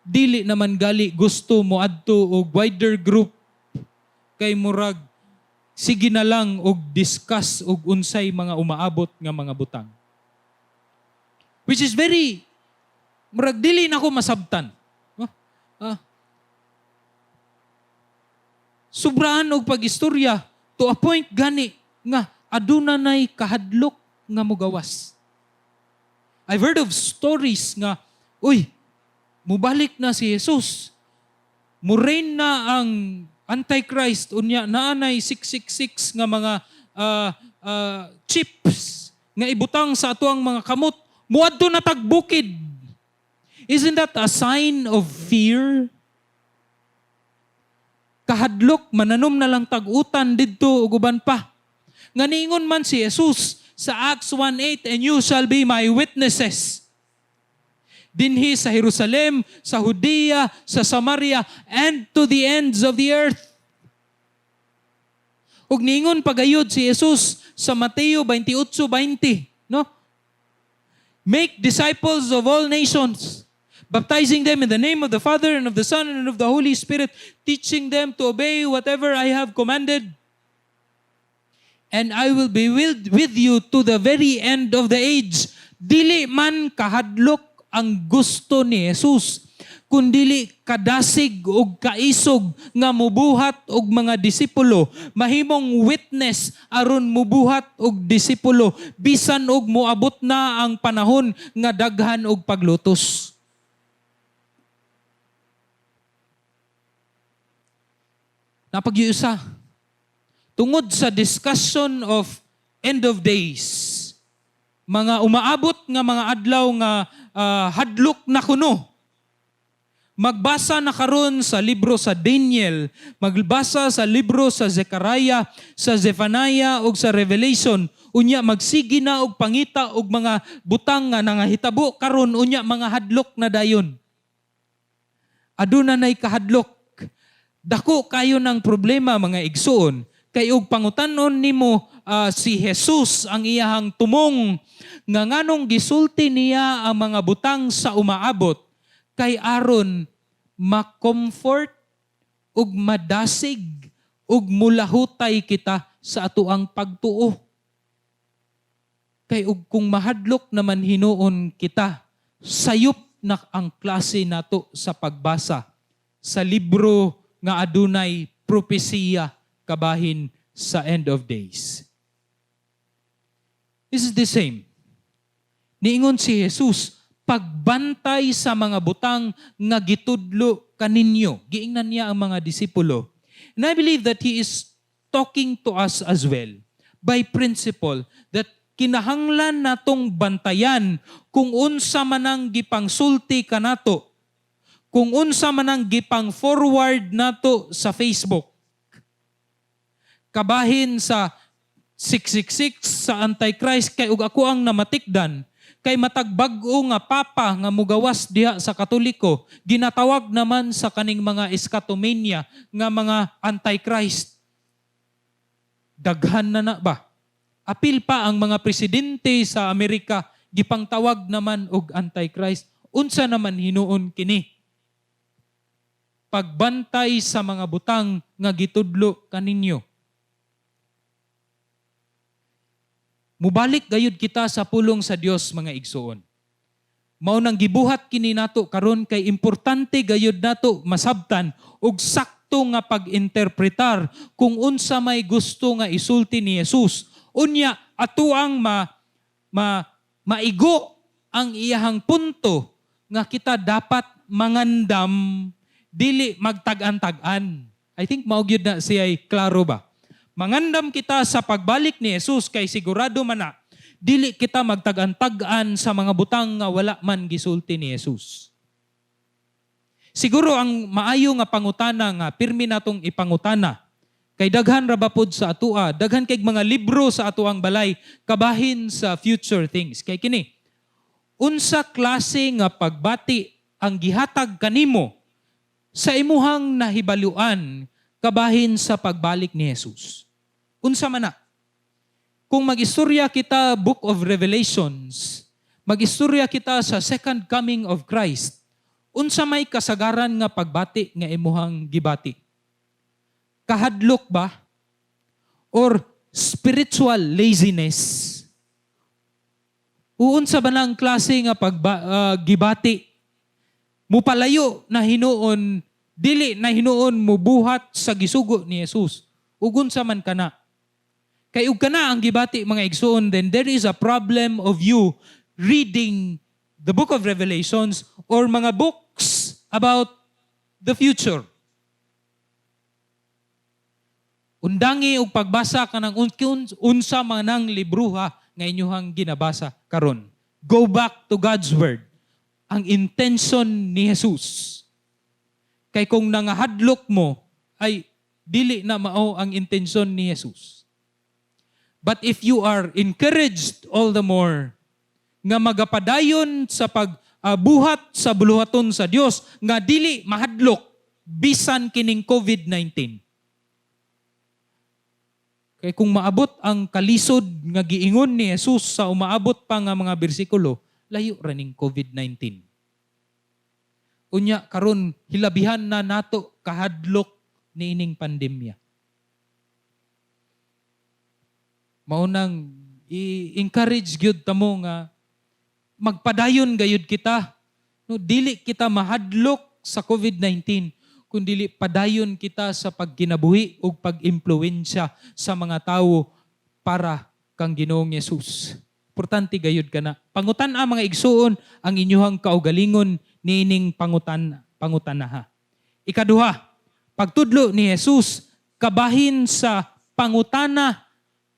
Dili naman gali gusto mo adto og wider group kay murag sige na lang og discuss og unsay mga umaabot nga mga butang. Which is very, murag dili na ko masabtan. Huh? Ah. Sobrahan og pag-istorya to a point gani nga aduna nay kahadlok nga mugawas. I've heard of stories nga, uy, mubalik na si Jesus. Mu-reign na ang Antichrist, unya naanay 666 nga mga chips nga ibutang sa atoang mga kamot. Muadto na tag bukid. Isn't that a sign of fear? Kahadlok, mananom na lang tag-utan didto ug uban pa. Nga niingon man si Jesus sa Acts 1:8, "And you shall be my witnesses dinhi sa Jerusalem, sa Judea, sa Samaria, and to the ends of the earth." Ug niingon pagayod si Jesus sa Mateo 28:20, no? "Make disciples of all nations, baptizing them in the name of the Father and of the Son and of the Holy Spirit, teaching them to obey whatever I have commanded. And I will be with you to the very end of the age." Dili man kahadlok ang gusto ni Jesus, Kundili kadasig ug kaisog nga mubuhat og mga disipulo, mahimong witness aron mubuhat og disipulo bisan og moabot na ang panahon nga daghan og paglutos. Napagyusa. Tungod sa discussion of end of days, mga umaabot nga mga adlaw nga hadlok na kuno. Magbasa na karon sa libro sa Daniel, magbasa sa libro sa Zechariah, sa Zephaniah ug sa Revelation. Unya magsige na og pangita og mga butang nga nangahitabo karon, unya mga hadlok na dayon. Aduna nay kahadlok. Dako kayo ng problema, mga igsuon, kay og pangutan-on nimo si Jesus ang iyahang tumong nga nganong gisulti niya ang mga butang sa umaabot, kay aron ma-comfort ug madasig ug mulahutay kita sa atoang pagtuo. Kay ug kung mahadlok naman hinuon kita, sayop na ang klase nato sa pagbasa sa libro nga adunay propesiya kabahin sa end of days. This is the same. Niingon si Jesus, pagbantay sa mga butang nga gitudlo kaninyo. Giingnan niya ang mga disipulo. And I believe that He is talking to us as well by principle that kinahanglan natong bantayan kung unsa man ang gipangsulti kanato, kung unsa man ang gipang-forward nato sa Facebook. Kabahin sa 666 sa Antichrist, kay ug ako ang namatikdan kay matag bag-o nga papa nga mugawas diha sa Katoliko, ginatawag naman sa kaning mga eschatomania nga mga Antichrist. Daghan na na ba? Apil pa ang mga presidente sa Amerika, gipangtawag naman og Antichrist. Unsa naman hinuon kini? Pagbantay sa mga butang nga gitudlo kaninyo. Mubalik gayud kita sa pulong sa Dios, mga igsuon. Mao nang gibuhat kini nato karon kay importante gayud nato masabtan og sakto nga pag-interpretar kung unsa may gusto nga isulti ni Jesus. Unya atuang ma, ma maigo ang iyahang punto nga kita dapat mangandam, dili magtag-an-tag-an. I think mao gyud na siya klaro ba? Mangandam kita sa pagbalik ni Jesus kay sigurado man na dili kita magtag-antag-an sa mga butang nga wala man gisulti ni Jesus. Siguro ang maayo nga pangutana nga pirmi natong ipangutana kay daghan ra ba pod sa atua, daghan kay mga libro sa atuang balay kabahin sa future things. Kay kini, unsa klase nga pagbati ang gihatag kanimo sa imuhang nahibaluan kabahin sa pagbalik ni Jesus? Unsa man na? Kung mag-istorya kita Book of Revelations, mag-istorya kita sa second coming of Christ, unsa may kasagaran nga pagbati nga imuhang gibati? Kahadlok ba? Or spiritual laziness? Uunsa ba na ang klase nga gibati? Mupalayo na hinuon, dili na hinuon mubuhat sa gisugo ni Jesus. Ug unsa man kana? Kay ug kana ang gibati, mga igsuon, then there is a problem of you reading the Book of Revelations or mga books about the future. Undangi og pagbasa kanang unsa man ang libruha nga inyuhang ginabasa karon. Go back to God's Word. Ang intention ni Jesus. Kay kung nangahadlok mo, ay dili na mao ang intention ni Jesus. But if you are encouraged all the more, nga magapadayon sa pagbuhat sa buluhaton sa Dios, nga dili mahadlok bisan kining COVID-19. Kay kung maabot ang kalisod nga giingon ni Jesus sa umaabot pa nga mga bersikulo, layo ra ning COVID-19. Unya karon hilabihan na nato kahadlok niining pandemya. Maunang i-encourage gyud tamo nga magpadayon gayud kita. No, dili kita mahadlok sa COVID-19, kundi padayon kita sa pagkinabuhi ug pag-impluwensya sa mga tawo para kang Ginoong Yesus. Importante gayud kana. Pangutan-a, mga igsuon, ang inyuhang kaugalingon niining pangutanaha. Ikaduha, pagtudlo ni Jesus kabahin sa pangutana,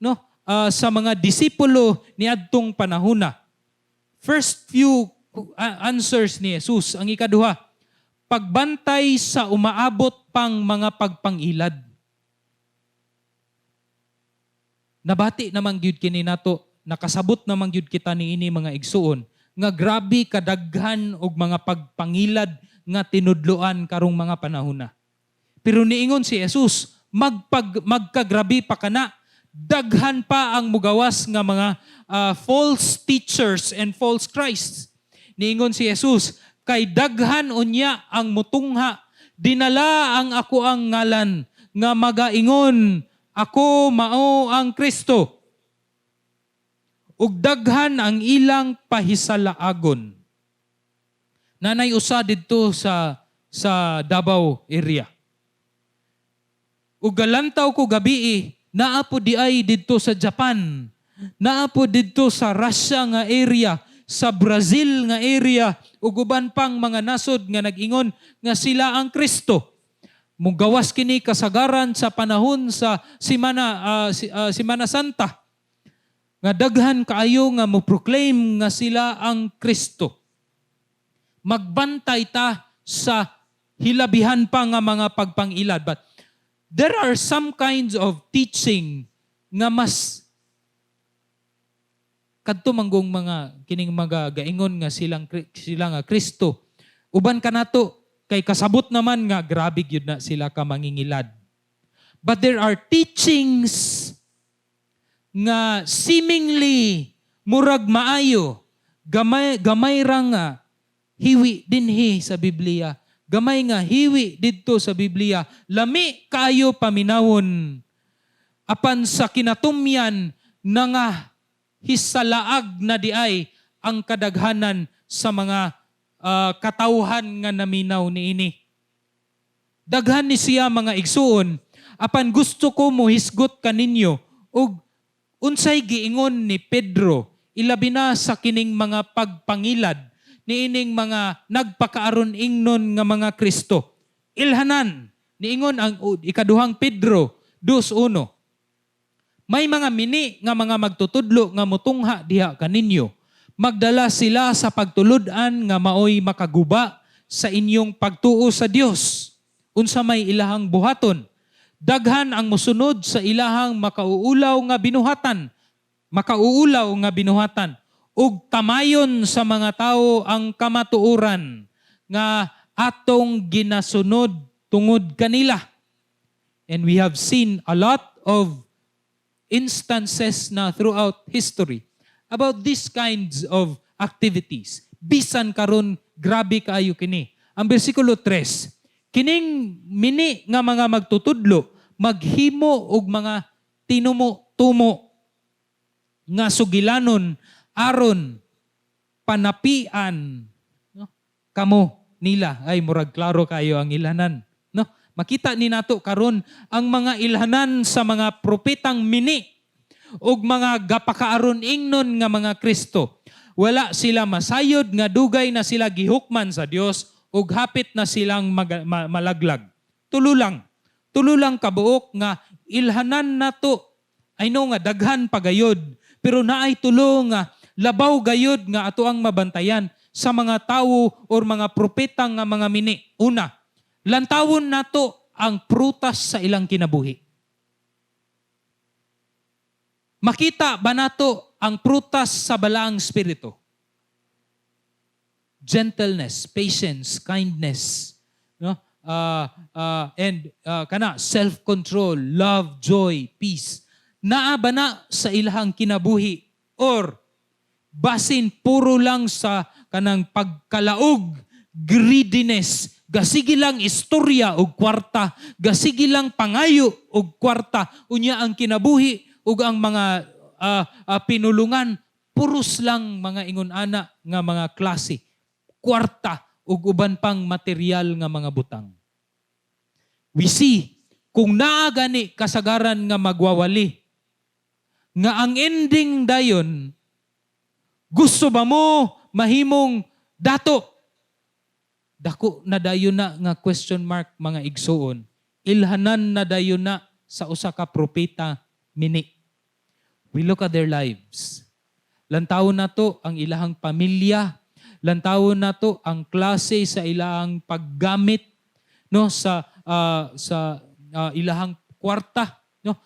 no, sa mga disipulo niadtong panahona. First few answers ni Jesus. Ang ikaduha, pagbantay sa umaabot pang mga pagpangilad. Nabati naman gyud kini nato, nakasabot naman gyud kita niini, mga igsuon, nga grabe kadaghan og mga pagpangilad nga tinudloan karong mga panahona. Pero niingon si Jesus, magkagrabe pa kana, daghan pa ang mugawas nga mga false teachers and false Christs. Niingon si Jesus, kay daghan unya ang mutungha, dinala ang ako ang ngalan, nga magaingon, "Ako mao ang Kristo." Ug daghan ang ilang pahisalaagon. Nanay usa didto sa Davao area. Ug galantaw ko gabii, naa po di ay didto sa Japan, naa po didto sa Russia nga area, sa Brazil nga area, ug uban pang mga nasod nga nag-ingon nga sila ang Kristo. Mugawas kini kasagaran sa panahon sa Simana Santa. Nga daghan kaayo nga mo proclaim nga sila ang Kristo. Magbantay ta sa hilabihan pa nga mga pagpangilad. But there are some kinds of teaching nga mas kadto manggong mga kining mga gaingon nga sila nga Kristo. Uban kanato kay kasabot naman nga grabe gyud na sila ka mangingilad. But there are teachings nga seemingly murag maayo, gamay gamay ra nga hiwi dinhi sa Biblia. Gamay nga hiwi didto sa Biblia. Lami kaayo paminawon. Apan sa kinatumyan na nga hisalaag na di ay ang kadaghanan sa mga katawhan nga naminaw niini. Daghan ni siya, mga igsuon, apan gusto ko mohisgot kaninyo og unsay giingon ni Pedro ilabi na sa kining mga pagpangilad niining mga nagpakaaron ingnon nga mga Kristo. Ilhanan, niingon ang Ikaduhang Pedro 2:1. May mga mini nga mga magtutudlo nga mutungha diha kaninyo. Magdala sila sa pagtulud-an nga maoy makaguba sa inyong pagtuo sa Dios. Unsa may ilahang buhaton? Daghan ang musunod sa ilahang makauulaw nga binuhatan. Makauulaw nga binuhatan. Ug tamayon sa mga tawo ang kamatuoran nga atong ginasunod tungod kanila. And we have seen a lot of instances na throughout history about these kinds of activities. Bisan karon, grabe kaayo kini. Ang bersikulo 3, kining mini nga mga magtutudlo maghimo og mga tinumo-tumo nga sugilanon aron panapian, no, kamo nila. Ay, murag klaro kayo ang ilhanan, no? Makita ni nato karon ang mga ilhanan sa mga propetang mini ug mga gapakaaron ingnon nga mga Kristo. Wala sila masayod nga dugay na sila gihukman sa Dios ug hapit na silang malaglag. Tulo lang. Tulo lang kabuok nga ilhanan nato. I know nga daghan pagayod, pero naay tulo nga labaw gayod nga ato ang mabantayan sa mga tawo or mga propeta nga mga mini. Una, lantawon nato ang prutas sa ilang kinabuhi. Makita ba nato ang prutas sa Balaang Espiritu? Gentleness, patience, kindness, no? And kana self-control, love, joy, peace. Naa ba na sa ilahang kinabuhi or basin puro lang sa kanang pagkalaog, greediness, gasige lang istorya og kwarta, gasige lang pangayo og kwarta, unya ang kinabuhi ug ang mga pinulungan puros lang mga ingon ana nga mga klase, kwarta? ug uban pang material nga mga butang. We see kung naa gani kasagaran nga magwawali nga ang ending dayon, "Gusto ba mo mahimong dato?" Dako na dayon na nga question mark, mga igsuon. Ilhanan na dayon na sa usa ka propeta mini. We look at their lives. Lantawon nato ang ilahang pamilya, lantawon nato ang klase sa ilahang paggamit, no, sa ilahang kwarta, no,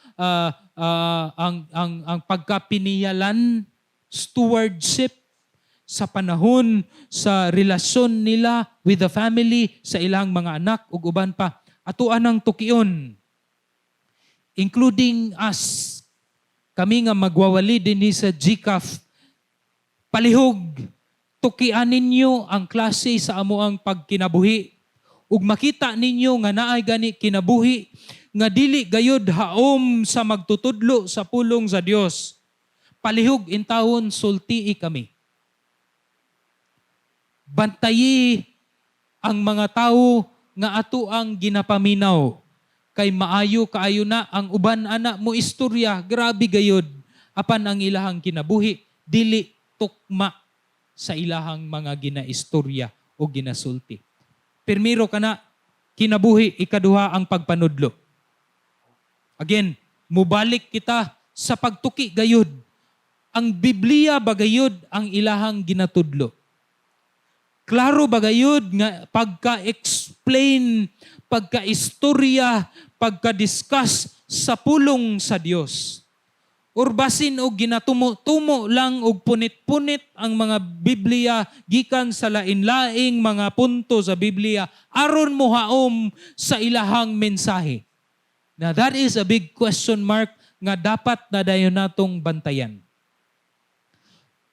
ang pagkapiniyalan, stewardship sa panahon sa relasyon nila with the family, sa ilang mga anak ug uban pa. Atoa nang tukion, including us, kami nga magwawali dinhi sa GCAF, palihog tukian ninyo ang klase sa amoang pagkinabuhi ug makita ninyo nga naay gani kinabuhi nga dili gayod haom sa magtutudlo sa pulong sa Dios. Palihog intawon sultii kami. Bantayi ang mga tawo nga ato ang ginapaminaw kay maayo kaayo na ang uban ana mo istorya, grabe gayod, apan ang ilahang kinabuhi dili tukma sa ilahang mga ginaistorya o ginasulti. Pirmiro kana kinabuhi, ikaduha ang pagpanudlo. Again, mubalik kita sa pagtuki gayud. Ang Biblia ba gayud ang ilahang ginatudlo? Klaro ba gayud nga pagka-explain, pagka-istorya, pagka-discuss sa pulong sa Dios? Or basin og ginatumo-tumo lang og punit-punit ang mga Biblia gikan sa lain-laing mga punto sa Biblia aron mohaom sa ilahang mensahe? Now that is a big question mark nga dapat na dayon natong bantayan.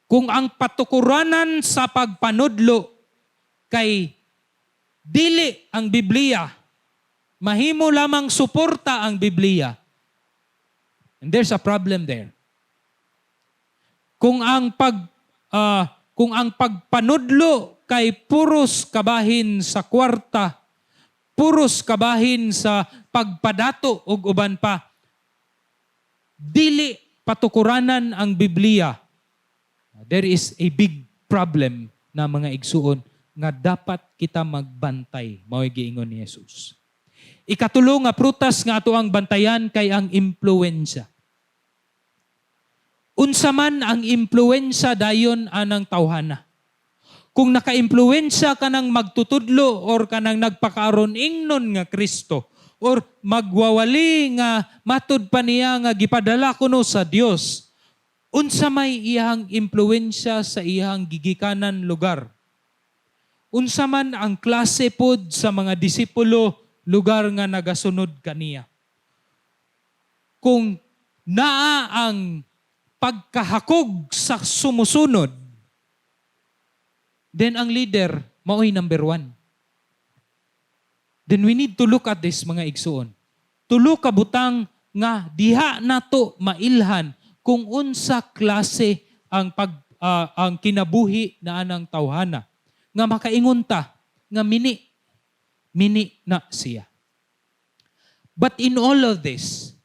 Kung ang patukuranan sa pagpanudlo kay dili ang Biblia, mahimo lamang suporta ang Biblia, and there's a problem there. Kung ang pagpanudlo kay puros kabahin sa kwarta, puros kabahin sa pagpadato ug uban pa, dili patukuranan ang Biblia, there is a big problem na, mga igsuon, nga dapat kita magbantay, mao'y giingon ni Jesus. Ikatulo nga prutas nga ato ang bantayan kay ang impluwensya. Unsa man ang impluwensya dayon anang tawhana? Kung naka-impluwensya ka ng magtutudlo or kanang nagpakaaron ingnon nga Kristo or magwawali nga matud pa niya nga gipadala kuno sa Dios, unsa may iyang impluwensya sa iyang gigikanan lugar? Unsa man ang klase pod sa mga disipulo lugar nga nagasunod kaniya? Kung naa ang pagkahakog sa sumusunod, then ang leader mao'y number one. Then we need to look at this, mga igsuon. Tulo ka butang nga diha nato mailhan kung unsa klase ang kinabuhi na anang tawhana nga makaingon ta nga mini mini na siya. But in all of this,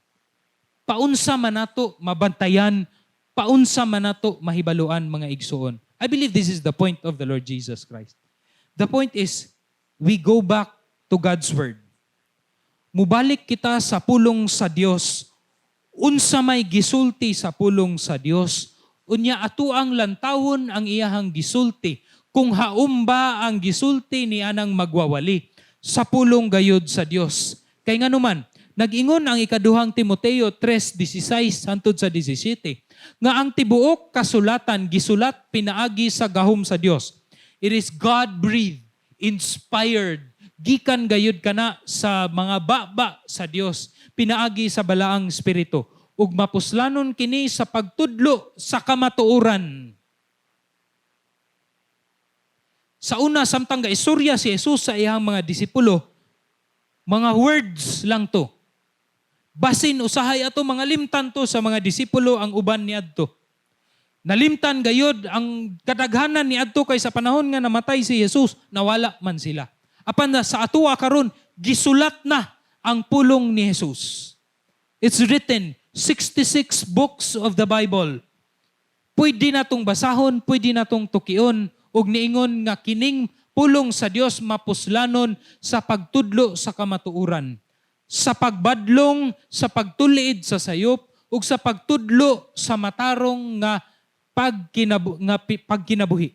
paunsa man nato mabantayan, paunsa man nato mahibaluan, mga igsuon? I believe this is the point of the Lord Jesus Christ. The point is, we go back to God's Word. Mubalik kita sa pulong sa Dios. Unsa may gisulti sa pulong sa Dios, unya ato ang lantawon ang iyahang gisulti. Kung haom ba ang gisulti ni anang magwawali sa pulong gayud sa Dios. Kay nganuman, nag-ingon ang ikaduhang Timoteo 3:16 hantod sa 17 nga ang tibuok kasulatan gisulat pinaagi sa gahom sa Dios. It is God-breathed, inspired, gikan gayud kana sa mga baba sa Dios pinaagi sa balaang espiritu ug mapuslanon kini sa pagtudlo sa kamatuoran. Sa una, samtang gaistorya si Jesus sa iyang mga disipulo, mga words lang to. Basin usahay ato mga limtan to sa mga disipulo ang uban niadto. Nalimtan gayud ang kadaghanan ni adto kay sa panahon nga namatay si Jesus, nawala man sila. Apan na sa atoa karon, gisulat na ang pulong ni Jesus. It's written, 66 books of the Bible. Pwede natong basahon, pwede natong tukion, ug niingon nga kining pulong sa Dios mapuslanon sa pagtudlo sa kamatuoran, sa pagbadlong, sa pagtuliid sa sayop, ug sa pagtudlo sa matarong nga pagkinabuhi.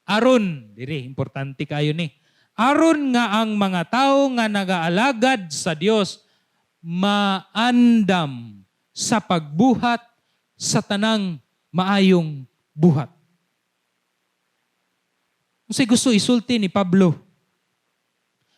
Aron, diri importante kayo ni. Aron nga ang mga tao nga nagaalagad sa Dios maandam sa pagbuhat sa tanang maayong buhat. Unsay gusto isulti ni Pablo?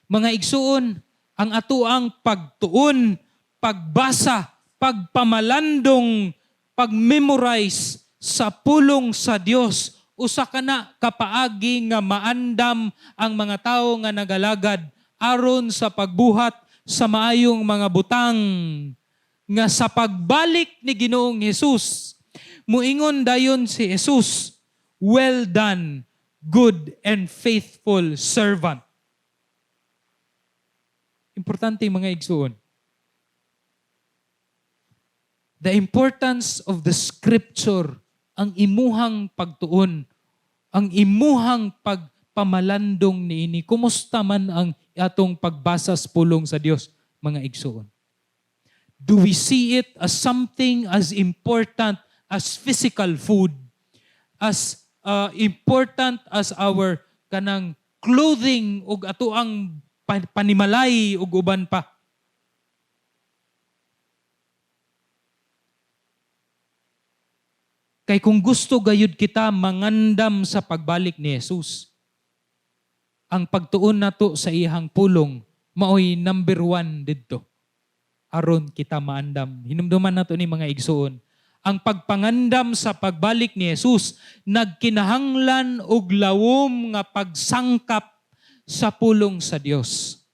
Mga igsuon, ang atoang pagtuon, pagbasa, pagpamalandong, pag-memorize sa pulong sa Dios, usa ka na kapaagi nga maandam ang mga tawo nga nagalagad aron sa pagbuhat sa maayong mga butang nga sa pagbalik ni Ginoong Hesus, muingon dayon si Jesus, "Well done, good and faithful servant." Importante, mga igsuon. The importance of the scripture, ang imuhang pagtuon, ang imuhang pagpamalandong niini. Kumusta man ang atong pagbasa sa pulong sa Dios, mga igsuon? Do we see it as something as important as physical food? As important as our kanang clothing ug atoang panimalay ug uban pa? Kay kung gusto gayud kita mangandam sa pagbalik ni Jesus, ang pagtuon nato sa iyang pulong maoy number 1 didto. Aron kita maandam. Hinumduman nato ni, mga igsuon. Ang pagpangandam sa pagbalik ni Jesus nagkinahanglan og lawom nga pagsangkap sa pulong sa Dios.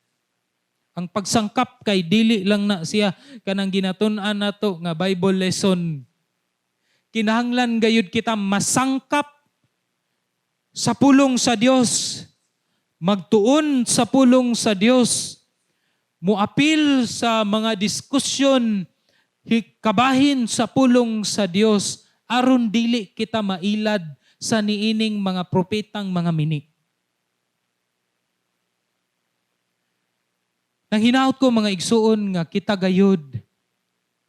Ang pagsangkap kay dili lang na siya kanang ginatun-an nato nga Bible lesson. Kinahanglan gayud kita masangkap sa pulong sa Dios, magtuon sa pulong sa Dios, muapil sa mga diskusyon kabahin sa pulong sa Dios, aron dili kita mailad sa niining mga propetang mga mini. Nang hinaut ko, mga igsuon, nga kita gayud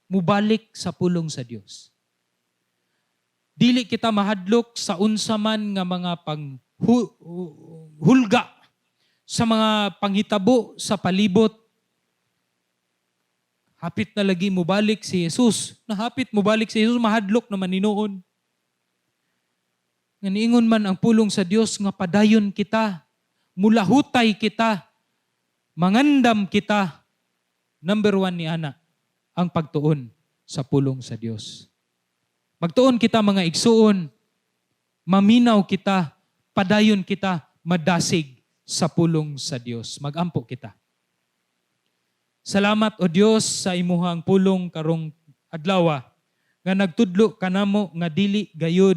mubalik sa pulong sa Dios. Dili kita mahadlok sa unsa man nga mga hulga sa mga panghitabo sa palibot. Hapit na lagi mubalik si Jesus. Nahapit mubalik si Jesus, mahadlok naman hinuon. Nga niingon man ang pulong sa Dios nga padayon kita, mulahutay kita, mangandam kita. Number 1 ni ana, ang pagtuon sa pulong sa Dios. Magtuon kita, mga igsuon, maminaw kita, padayon kita, madasig sa pulong sa Dios. Magampo kita. Salamat, O Dios, sa imuhang pulong karong adlaw nga nagtudlo kanamo nga dili gayud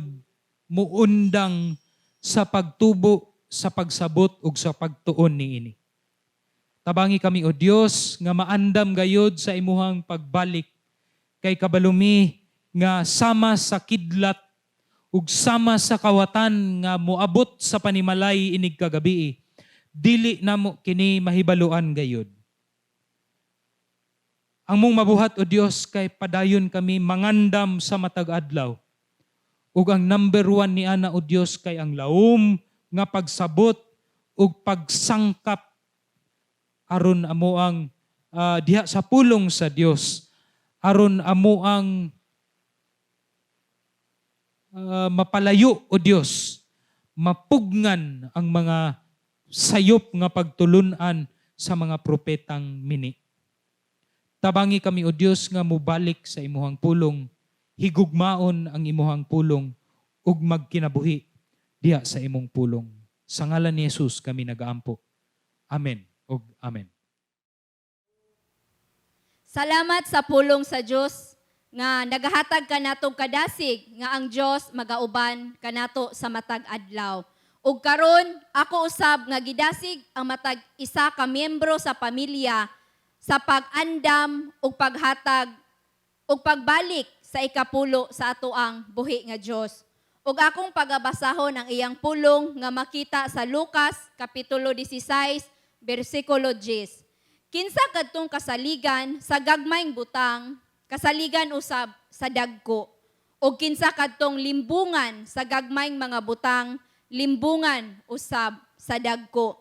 muundang sa pagtubo, sa pagsabot ug sa pagtuon niini. Tabangi kami, O Dios, nga maandam gayud sa imuhang pagbalik kay kabalumi nga sama sa kidlat ug sama sa kawatan nga moabot sa panimalay inig kagabi, dili namo kini mahibaluan gayud. Ang mong mabuhat, O Dios, kay padayon kami mangandam sa matag adlaw. Ug ang number 1 ni ana, O Dios, kay ang laom nga pagsabot ug pagsangkap aron amo ang diha sa pulong sa Dios, aron amo ang mapalayo, O Dios, mapugngan ang mga sayop nga pagtulunan sa mga propetang mini. Tabangi kami, O Dios, nga mubalik sa imuhang pulong, higugmaon ang imuhang pulong, ug magkinabuhi diha sa imong pulong. Sa ngalan ni Jesus kami nagaampo. Amen ug amen. Salamat sa pulong sa Dios. Nga nagahatag kanatong kadasig nga ang Dios magauban kanato sa matag adlaw. Ug karon ako usab nga gidasig ang matag isa ka miyembro sa pamilya sa pag-andam ug paghatag ug pagbalik sa ikapulo sa atoang buhi nga Dios. Ug akong pagabasahon ang iyang pulong nga makita sa Lucas kapitulo 16 bersikulo 10. Kinsa kadtong kasaligan sa gagmayng butang, kasaligan usab sa dagko. O kinsa kadtong limbungan sa gagmayng mga butang, limbungan usab sa dagko.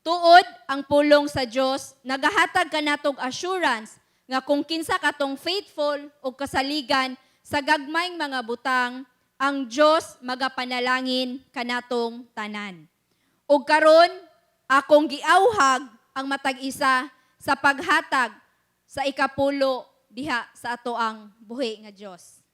Tuod ang pulong sa Dios, nagahatag kanatog assurance nga kung kinsa katong faithful o kasaligan sa gagmayng mga butang, ang Dios magapanalangin kanatong tanan. Ug karon akong giawhag ang matag isa sa paghatag sa ikapulo diha sa atoang buhi nga Dios.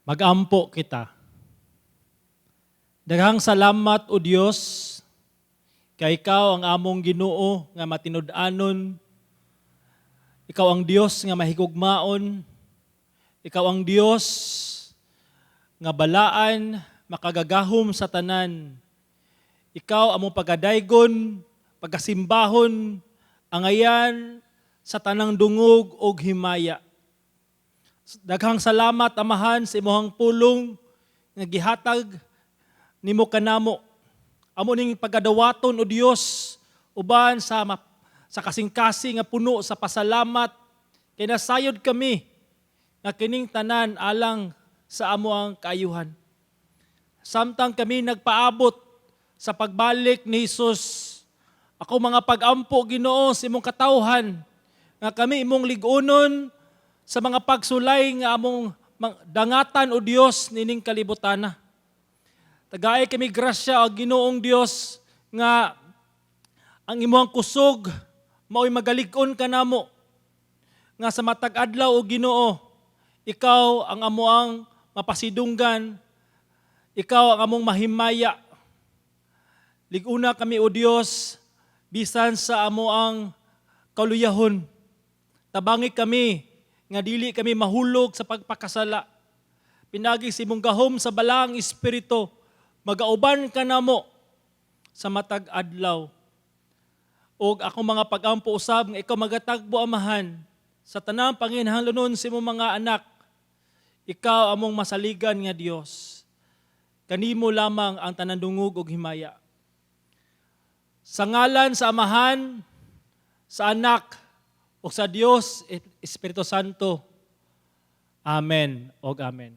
Magampo kita. Daghang salamat, O Dios, kay ikaw ang among Ginoo nga matinud-anon. Ikaw ang Dios nga mahigugmaon. Ikaw ang Dios nga balaan, makagagahom sa tanan. Ikaw among pagadaygon, pagkasimbahon, angayan sa tanang dungog og himaya. Daghang salamat, Amahan, sa imong pulong nga gihatag nimo kanamo. Amo ning pagadawaton, O Dios, uban sa kasing-kasing nga puno sa pasalamat kay nasayod kami nga kining tanan alang sa amo ang kaayuhan. Samtang kami nagpaabot sa pagbalik ni Hesus, ako mga pag-ampo, Ginoo, sa imong katawhan nga kami imong lig-unon sa mga pagsulay nga among dangatan, O Dios, nining kalibutana. Tagay kami grasya, o Ginoong Dios, nga ang imong kusog mao'y magalig-on kanamo nga sa matag adlaw, o Ginoo, ikaw ang amoang mapasidunggan, ikaw ang among mahimaya. Liguna kami, O Dios, bisan sa amoang kaluyahon. Tabangi kami nga dili kami mahulog sa pagpakasala. Pinagi sa imong gahom sa Balaang Espiritu, magauban ka namo sa matag adlaw. Og akong mga pag-ampo usab nga ikaw magatagbo, Amahan, sa tanang panginahanglanon sa imong mga anak. Ikaw among masaligan nga Dios. Kanimo lamang ang tanan dungog ug himaya. Sa ngalan sa Amahan, sa Anak, ug sa Dios Espiritu Santo. Amen og amen.